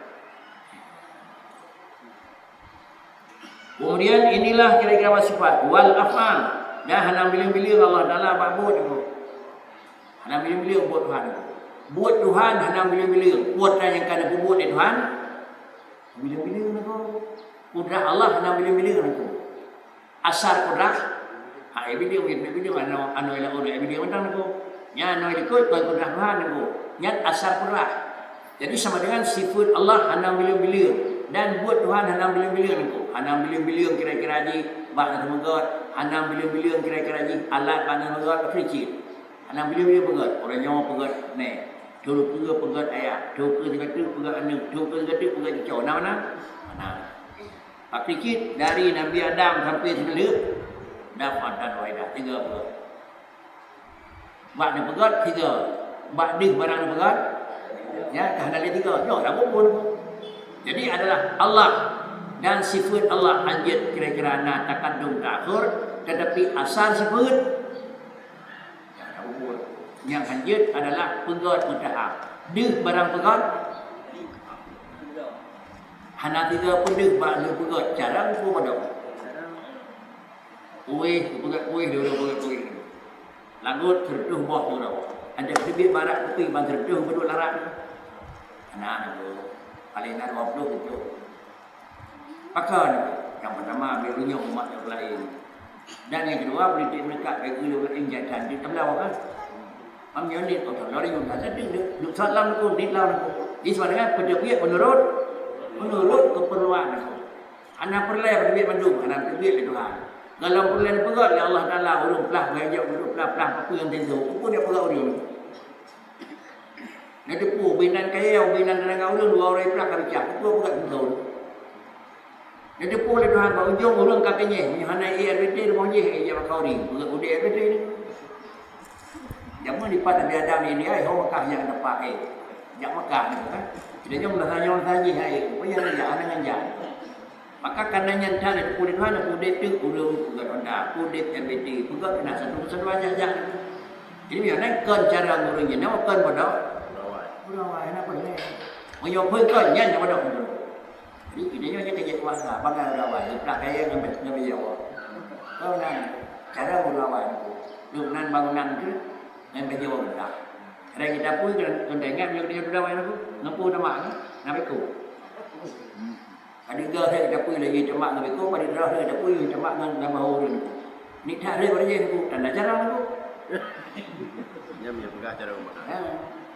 Kemudian inilah kira-kira sifat wal af'al. Dan hana bileng-bileng Allah Taala bak buet nyoe. Hana bileng-bileng buet Tuhan nyoe. Buet Tuhan hana bileng-bileng. Buet nyang ka geupeubuet lé Tuhan bileng-bileng nyoe. Kudrah Allah hana bileng-bileng nyoe. Asar kudrah, Ha, eh, bideung, eh, bideung, aneuk, aneuk ilak ureueng, eh, bideung mantong nangku. Nyan aneuk likot, kon kudrah Tuhan nangku. Nyan asar kudrah. Jadi, sama dengan sifeut Allah hana bileung-bileung, dan buet Tuhan hana bileung-bileung nangku. Hana bileung-bileung kira-kira jih bak na teumeugöt, hana bileung-bileung kira-kira jih alat bak na teumeugöt, pakri cit. Hana bileung-bileung peugöt, ureueng nyoe peugöt nèh, toh keue peugöt ayah, toh keue sigoe teuk peugöt aneuk, toh keue sigoe teuk peugöt cucoe. Na, na? Na. Pakri cit dari Nabi Adam sampai sineulheueh, daf'atan wahidah, tiga peugöt. Bak neupeugöt, tiga. Bak deuh barang neupeugöt, ya, ka hana lé tiga. Nyoe dah bubur. Jadi adalah Allah dan sifeut Allah hanjeuet kira-kira na takadum taakhur, tetapi asar sifeut, ya, dah bubur. Nyang hanjeuet adalah peugöt meutahap. Deuh barang peugöt, hana tiga pun deuh bak neupeugöt, cara muphom padum. Kueh, peugöt kueh, dua-dua peugöt kueh. Lagot sireutôh boh tu tau. Adak teubiet barak kupi ban sireutôh beudôh larat. Hana, na, bro. Paléng na dua ploh tu. Pakon? Nyang peutama, bèk runyong umat nyang laén. Dan nyang keudua, politik meuleukat bèk ureueng laén jak cantik tabloe kan. Am nyoe ni, oh, tabloe yum dah jadi, duk, duk salam tu, dit lam tu. Di sebenarnya peuteubiet menurut, menurut keperluan tu. Hana peureulèe peuteubiet mandum, hana peuteubiet lé Tuhan. Galom peureulèe neupeugöt lé Allah Taala, ureueng plah gayok, ureueng plah-plah, peue nyang teuntèe, peue nyang peugöt ureueng. Neuteupeue binan kayèe, binan tenaga ulôn dua uroe iplah ka bicah. Peue peugöt ulôn? Neuteupeue lé Tuhan bak ujong ureueng ka kenyèh, meunyoe hana ék R B T rumoh jih, ék jak bak khauri, peugöt udép R B T ni. Jameun dipat Nabi Adam ni, ai ho Mekah nyang dapat ék. Jak Mekah ni kan. Kita nyoe meunyoe hana nyoe hana jih ai, peue nyang jak hana ngan jak. Maka karena nyan that neuteupeue lé Tuhan, neupeuudép teuk ureueng peugöt honda, peuudép M B T, peugöt keunan satu persatu jak-jak. Jadi, meunyoe na kon cara ureueng nyan, kon bodoh. Bodoh awai, hana peureulèe. Meunyoe peue kon nyan nyang bodoh. Jadi, kita nyoe nyang keu kuasa, bangai ureueng awai, geuplah kayèe ngon bèe, ngon bèe Jawa. Keu nan, cara ureueng awai, lôn nan bangunan tu, ngon bèe Jawa geuplah. Kadang kita pun, keu, keu ingat, meunyoe kita nyoe ureueng awai tu, ngon peue nama, na beko. Padum droe hai dapui lagèe teuma ngon beko, padum droe hai dapui teuma ngon, ngon bahô ureueng. Ni that hai baraja ngon tanda cara ngon. Nyan meunyoe peugah cara umat. Ha.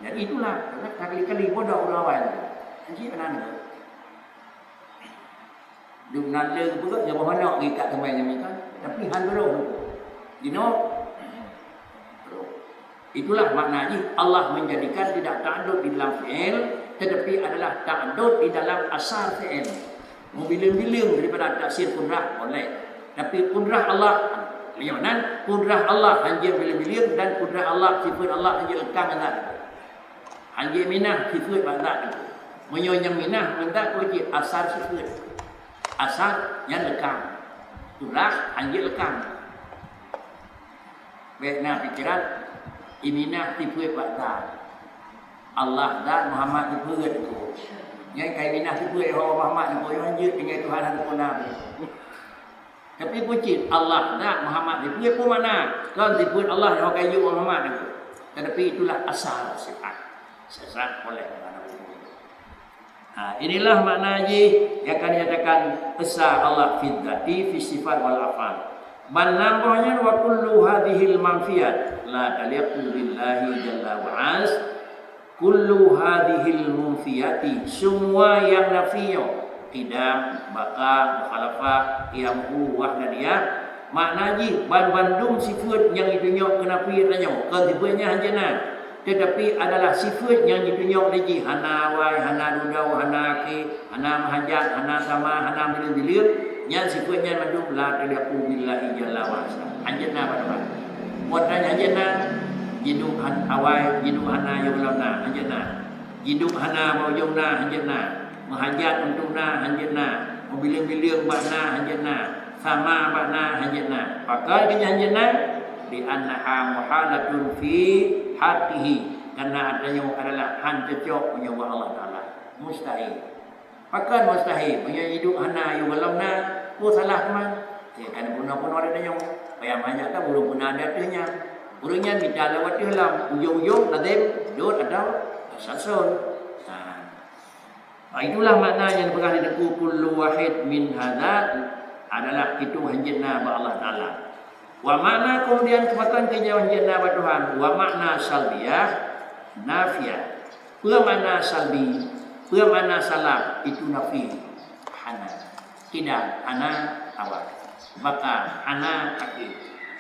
Jadi itulah, karena kali-kali bodoh ureueng awai. Jadi keunan. Dum nan le peugah nyoe boh manok ngikat teumai nyan kan. Tapi han droe. Jinoe. Itulah makna jih Allah menjadikan tidak ta'addud di dalam fi'il, tetapi adalah ta'addud di dalam asar fi'il. Meubileung-bileung daripada tafsir kudrah boleh. Tapi kudrah Allah, meunyoe nan, kudrah Allah hanjeuet bileung-bileung dan kudrah Allah, sifeut Allah hanjeuet leukang ngon zat. Hanjeuet minah sifeut bak zat. Meunyoe nyang minah ngon zat, peue cit asar sifeut. Asar nyan leukang. Kudrah hanjeuet leukang. Bèk na pikeran, iminah sifeut bak zat. Allah zat, Muhammad sifeut tu. Nyan ka iminah sifeut, ho Muhammad nyan, ho hanjeuet tinggai Tuhan hana sempurna. Tapi peue cit Allah zat, Muhammad sifeut, peue makna? Kon sifeut Allah nyang ka ijok Muhammad nyan. Tetapi itulah asal sifat. Sifat oleh Tuhan. Ha, inilah makna jih yang akan dinyatakan esa Allah fi dzati, fi sifat wal af'al. Ban nambah nyan, wa kullu hadzihil manfiyat la taliqu billahi jalla wa az. Kullu hadzihil munfiyati, semua yang nafi nyoe, qidam, baqa, mukhalafah, qiyamuhu, wahdaniyah, makna jih ban bandum sifeut nyang jitunyok keu nafi tanyoe, kon sifeut nyan hanjeuet na. Tetapi adalah sifeut nyang jitunyok lé jih, hana awai, hana dudoe, hana akhé, hana meuhajat, hana sama, hana bileung-bileung, nyan sifeut nyan mandum la taliqu billahi jalla wa azza. Hanjeuet na bak Tuhan. Buet nyan hanjeuet na, jiduek han-, awai, jiduek hana yoh lom na, hanjeuet na. Jiduek hana bak ujong na, hanjeuet na. Meuhajat untuk na, hanjeuet na. Meubileung-bileung bak na, hanjeuet na. Sama bak na, hanjeuet na. Pakon keu nyan hanjeuet na? Li'annaha muhalatun fi haqqihi. Karena tanyoe adalah han cocok meunyoe bak Allah Taala. Mustahil. Pakon mustahil? Meunyoe iduek hana, yue gohlom na, peue salah teuma? Ya, kan bunoe-bunoe ada tanyoe. Payah manyak ka ureueng puna di ateueh nyan. Ureueng nyan mita lewat ateueh lam, ujong-ujong lazem dot atau tasalsul. Ha. Ha, itulah makna nyang dipeugah di Teungku, kullu wahid min hadza adalah itu hanjeuet na bak Allah Taala. Wa makna, kemudian pakon keujeuet hanjeuet na bak Tuhan, wa makna salbiyah nafiyah. Peue makna salbi? Peue makna salab? Itu nafi. Hana. Tidak, hana awak. Baka, hana akhé.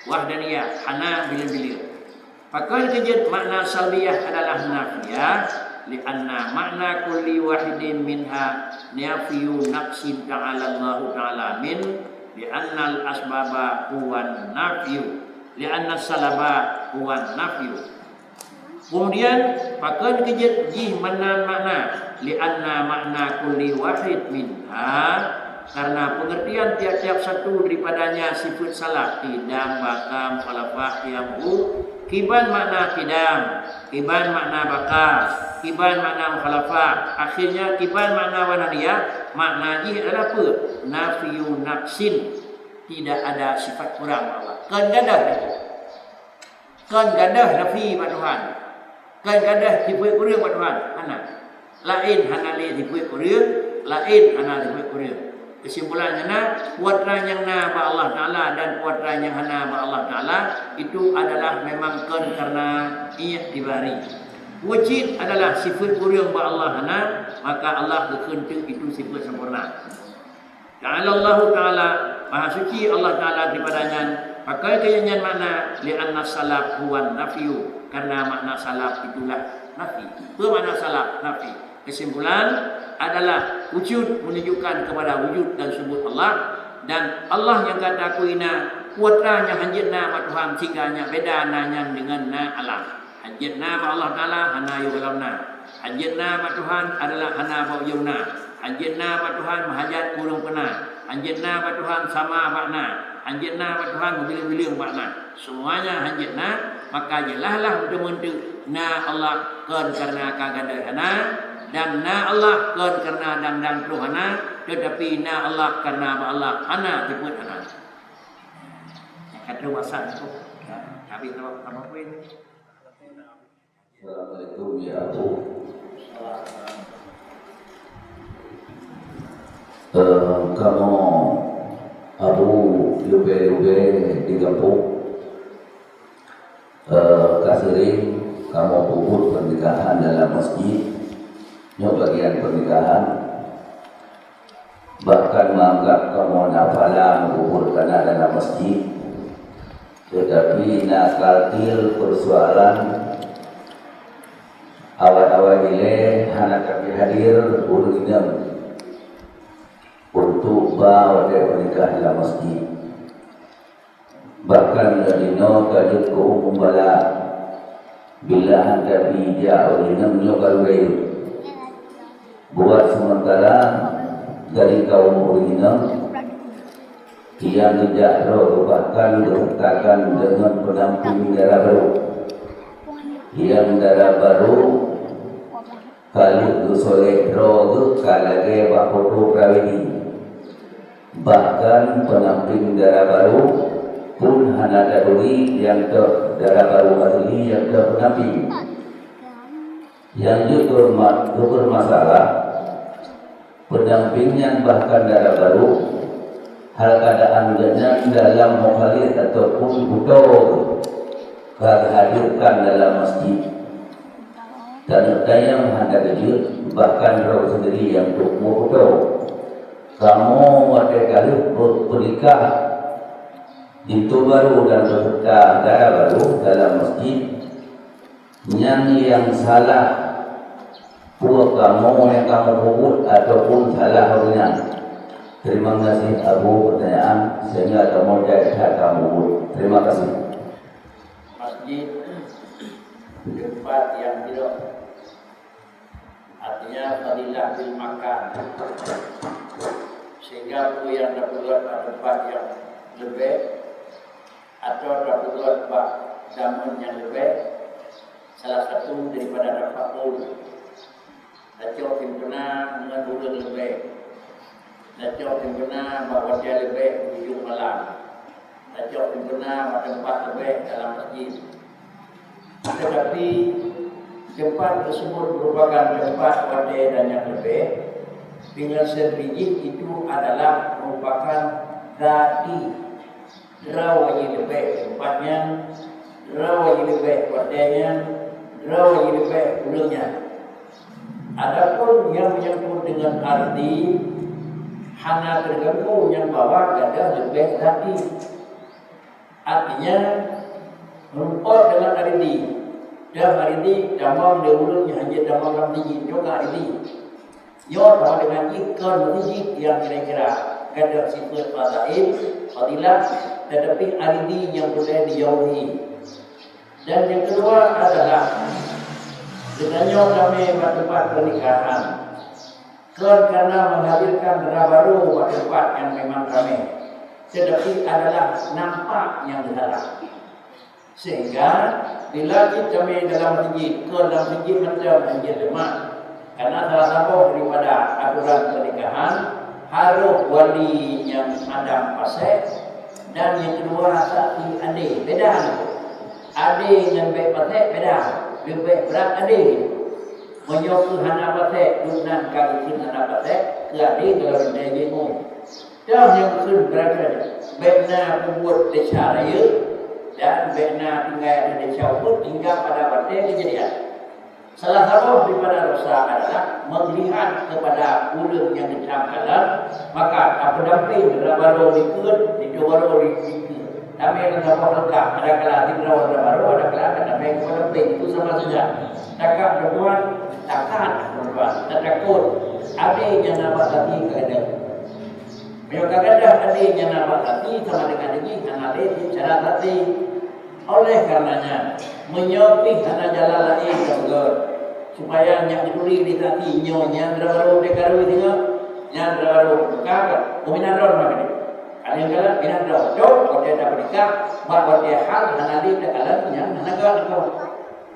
Wahdaniyah, hana bileueng-bileueng. Pakon keujeuet makna salbiyah adalah nafiyah? Li'anna makna kulli wahidin minha nafyu naqsin ta'ala Allahu ta'ala min, li'annal asbaba huwan nafyu, li'anna salaba huwan nafyu. Kemudian, pakon keujeuet jih meunan makna? Li'anna makna kulli wahid minha, karena pengertian tiap-tiap satu daripadanya sifat salab, qidam, baka, mukhalafah, qiyam, hu, kiban makna qidam, kiban makna baka, kiban makna mukhalafah, akhirnya kiban makna wahdaniyah, makna jih adalah apa? Nafyu naqsin, tidak ada sifat kurang Allah. Kon gadôh itu. Kon gadôh nafi bak Tuhan. Kon gadôh sifat kureueng bak Tuhan. Hana. Laén hana lé sifat kureueng, laén hana sifat kureueng. Kesimpulan nyan na, kuadrat nyang na bak Allah Taala dan kuadrat nyang hana bak Allah Taala, itu adalah memang kon karena iktibari. Wujud adalah sifat kureueng bak Allah hana, maka Allah geukheun teuk itu sifat sempurna. Ta'ala Allahu Ta'ala, Maha Suci Allah Ta'ala daripada nyan, pakon keu nyan makna, li'anna salab huwa nafyu, karena makna salab itulah nafi. Apa makna salab? Nafi. Kesimpulan adalah wujud menunjukkan kepada wujud dan subut Allah, dan Allah nyang ka takui na, kuadrat nyang hanjeuet na bak Tuhan, sehingga nyan beda na nyan dengan na alam. Hanjeuet na bak Allah Taala hana yoh gohlom na. Hanjeuet na bak Tuhan adalah hana bak yoh na. Hanjeuet na bak Tuhan meuhajat kureueng peuna. Hanjeuet na bak Tuhan sama bak na. Hanjeuet na bak Tuhan meubileueng-bileueng bak na. Semuanya hanjeuet na, maka jeulaih lah meuteumèe teuk na Allah kon karena ka gadôh hana, dan na Allah kon karena dang-dang troh hana, tetapi na Allah karena bak Allah hana teupeuet hana. Kata masa tu, ya, habis tu apa pun. Assalamualaikum, ya Abu. Eh, kamoe Abu Lubèe-Lubèe di gampông. Eh, ka sering kamoe peubuet pernikahan dalam masjid. Nyoe bagian pernikahan. Bahkan menganggap kamoe na pahala meubuet kana dalam masjid. Tetapi na kalkil persoalan awai-awai ilèe hana tapi hadir ureueng inong untuk ba watèe peunikah dalam masjid. Bahkan nyoe jinoe ka jeuet keu umum bala bila han tapi jak ureueng inong nyoe ka lurèh. Buat sementara dari kaum ureueng inong, nyang geujak droe bahkan geusertakan deungon pendamping dara barô. Nyang dara barô ka lheueh geusolek droe geuh ka lagèe bak foto prawedi. Bahkan pendamping dara barô pun hana taturi nyang toh dara barô asli nyang toh pendamping. Nyang jeuet beureumat-, beureumasalah, pendamping nyan bahkan dara barô, hal keuadaan geuhnyan dalam mukhalif ataupun buto ka geuhadirkan dalam masjid. Taneuk tanyong hana geujeuet, bahkan droe seundiri nyang tupeue buto. Kamoe watèe ka lheueh peu-, peunikah, pintoe barô dan peuseureuta dara barô dalam masjid, nyan nyang salah peue kamoe nyang kamoe peubuet ataupun salah ureueng nyan? Terima kasih Abu pertanyaan, sehingga kamoe jai that kamoe buet. Terima kasih. Masjid, tempat yang tidak, artinya fadilah bil makan. Sehingga peue nyang tapeugöt bak tempat nyang leubeh, atawa tapeugöt bak jameun nyang leubeh, salah satu daripada tafaul. Tacok simpeuna ngon ureueng leubeh. Tacok simpeuna bak watèe leubeh di ujong malam. Tacok simpeuna bak teumpat leubeh dalam masjid. Tetapi, teumpat tersebut merupakan teumpat watèe dan nyang leubeh, dengan sendiri jih itu adalah merupakan dati Droe jih leubeh teumpat nyan, droe jih leubeh watèe nyan, droe jih leubeh ureueng nyan. Adapun nyang menyangkut dengan ardi, hana teuganggu nyang bahwa gadôh leubeh ardi. Artinya, meureumpok dengan ardi. Dan ardi tamong lé ureueng nyang hanjeuet tamong lam masjid, nyoe ka ardi. Nyoe sama dengan jih kon masjid nyang kira-kira gadôh sifeuet fadail, fadilah, tetapi ardi nyang boleh dijauhi. Dan yang kedua adalah, geutanyoe tamè bak teumpat pernikahan. Kon karena menghadirkan dara barô bak teumpat nyang memang ramè, tetapi adalah nampak nyang geusalah. Sehingga, bila cit tamè dalam masjid, kon lam masjid mantong hanjeuet leumah. Karena salah saboh daripada aturan pernikahan, harôh wali nyang adam pasék, dan nyang keudua saksi adé. Beda nyan. Adé ngon bèk pasék beda. Leubeh brat adé. Meunyoe keuh hana pasék, dum nan ka geukheun hana pasék, keu adé dalam lintèe jeuet ngon. Toh nyang geukheun beurangkat, bèk na peubuet desya rayeuk dan bèk na tinggai ateueh desya ubeut hingga pada watèe keujadian. Salah saboh daripada dosa adalah meulihat keupada ureueng nyang geutam kalon, maka tapeudampéng dara barô dikeue, dikeue barô dikeue. Tamè lam saboh leukah, adakala sidroe dara barô, adakala ka tamè keu peudampéng. Itu sama saja. Takat meutuan, takat meutuan, tatakot. Adé nyang na bak saksi ka gadôh. Meunyoe ka gadôh adé nyang na bak saksi, sama dengan jih hana lé cara saksi. Oleh karenanya, meunyoe pih hana jalan laén tapeugöt, supaya nyak geuturi lé saksi nyoe nyan dara barô teuka rui singoh, nyan dara barô teuka ka, peuminan droe meunan. Ada yang galak, minan droe. Cok, watèe tapeunikah, bak watèe hal hana lé takalon nyang hana gèt nyan.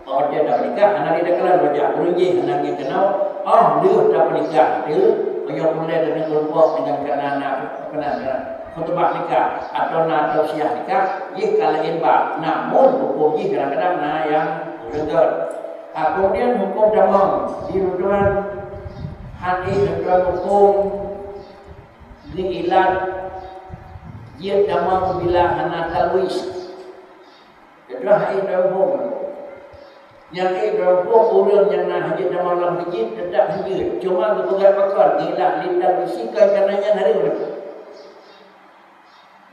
Bak watèe tapeunikah, hana lé takalon wajah ureueng jih, hana ngieng keunoe, oh, lheueh tapeunikah, lheueh, meunyoe peureulèe deungon keureumpok deungon kareuna na, apa na, na khutbah nikah, atau na tausiah nikah, jih ka laén bab. Namun, hukôm jih kadang-kadang na nyang leungkot. Ha, kemudian hukôm tamong, di ruturan hadis, ruturan hukôm, di ilat, jeuet tamong bila hana talwis. Teuka hai droe hukôm. Nyang hai droe hukôm ureueng nyang na hanjeuet tamong lam masjid teutap hanjeuet. Cuma geupeugah pakon, ngilat lintas bisi kon karena nyan hareuem.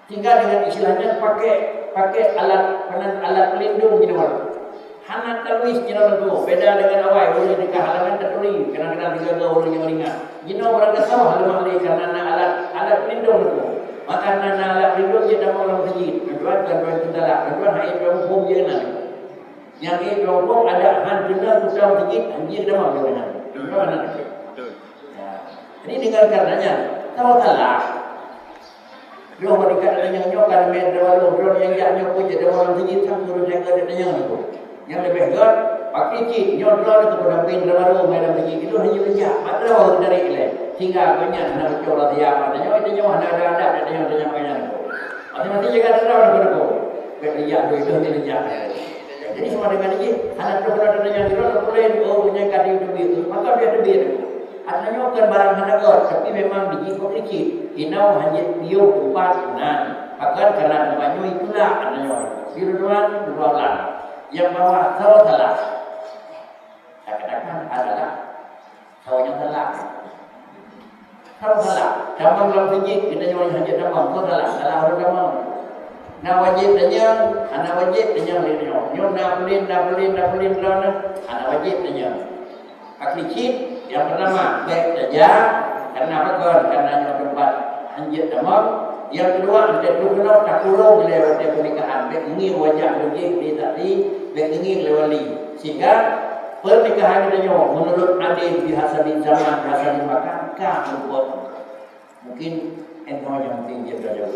Sehingga dengan istilah nyan pakai, pakai alat, alat pelindung jinoe. Hana talwis jinoe leuko. Beda dengan awai, ureueng di halaman taturi, kadang-kadang digaga ureueng nyang ringan. Jinoe barangkasoe haleumah lé karena na alat, alat pelindung leuko. Maka na, na alat pelindung jeuet tamong lam masjid. Tuan-tuan, tuan-tuan teuntara, tuan-tuan hai droe hukôm jeuet na. Nyang ék droe hukôm adak han keuneuk tutang masjid, han jeuet tamong lé nyan. Droe na. Betul. Ya. Jadi dengan karenanya, kalau salah, droe bak tingkat tanyong nyoe kan mé droe, droe nyang jak nyoe pun jadi orang masjid kan guru jaga dia tanyong tu. Nyang leubeh gèt, pakri cit, nyoe droe ni keupeue dampéng droe baru mé dalam masjid. Itu hanya lejak. Padahal dari ilèe. Sehingga banyak hana beutôi orang siap. Tanyong, tanyong hana ada adab, tanyong, tanyong banyak tu. Masing-masing jaga droe ni keupeue. Bèk lejak, tu itu hanya lejak. Jadi, sama dengan ini, hana troh keunoe tanyong droe, teupeue lé, oh, punya kadi teubiet tu, maka dia teubiet tu. Artinya, bukan barang hana gèt, tapi memang biji kok licin. Inau hanya piôh empat bulan. Bahkan karena teumpat nyoe itulah, artinya. Di luar, dua bulan. Yang bawah, salah salah. Saya katakan adalah Saboh nyang salah. Saboh salah. Tamong lam masjid, geutanyoe nyang hanjeuet tamong, saboh salah. Salah ureueng tamong. Na wajéb tanyong, hana wajéb tanyong lé nyoe. Nyoe na peulin, na peulin, na peulin droeneuh, hana wajéb tanyong. Pakri cit, nyang peurtama, bèk tajak, karena pakon, karena nyoe teumpat hanjeuet tamong. Nyang keudua, teuntèe keunoe takurong lé watèe peunikahan, bèk ngieng wajah beujih di tadi, bèk ngieng lé wali. Sehingga Pernikahan geutanyoe meunurot adé bihasabi zaman, bihasabi makan, ka meureumpok. Mungkin enteuk nyang penting jeuet belajar.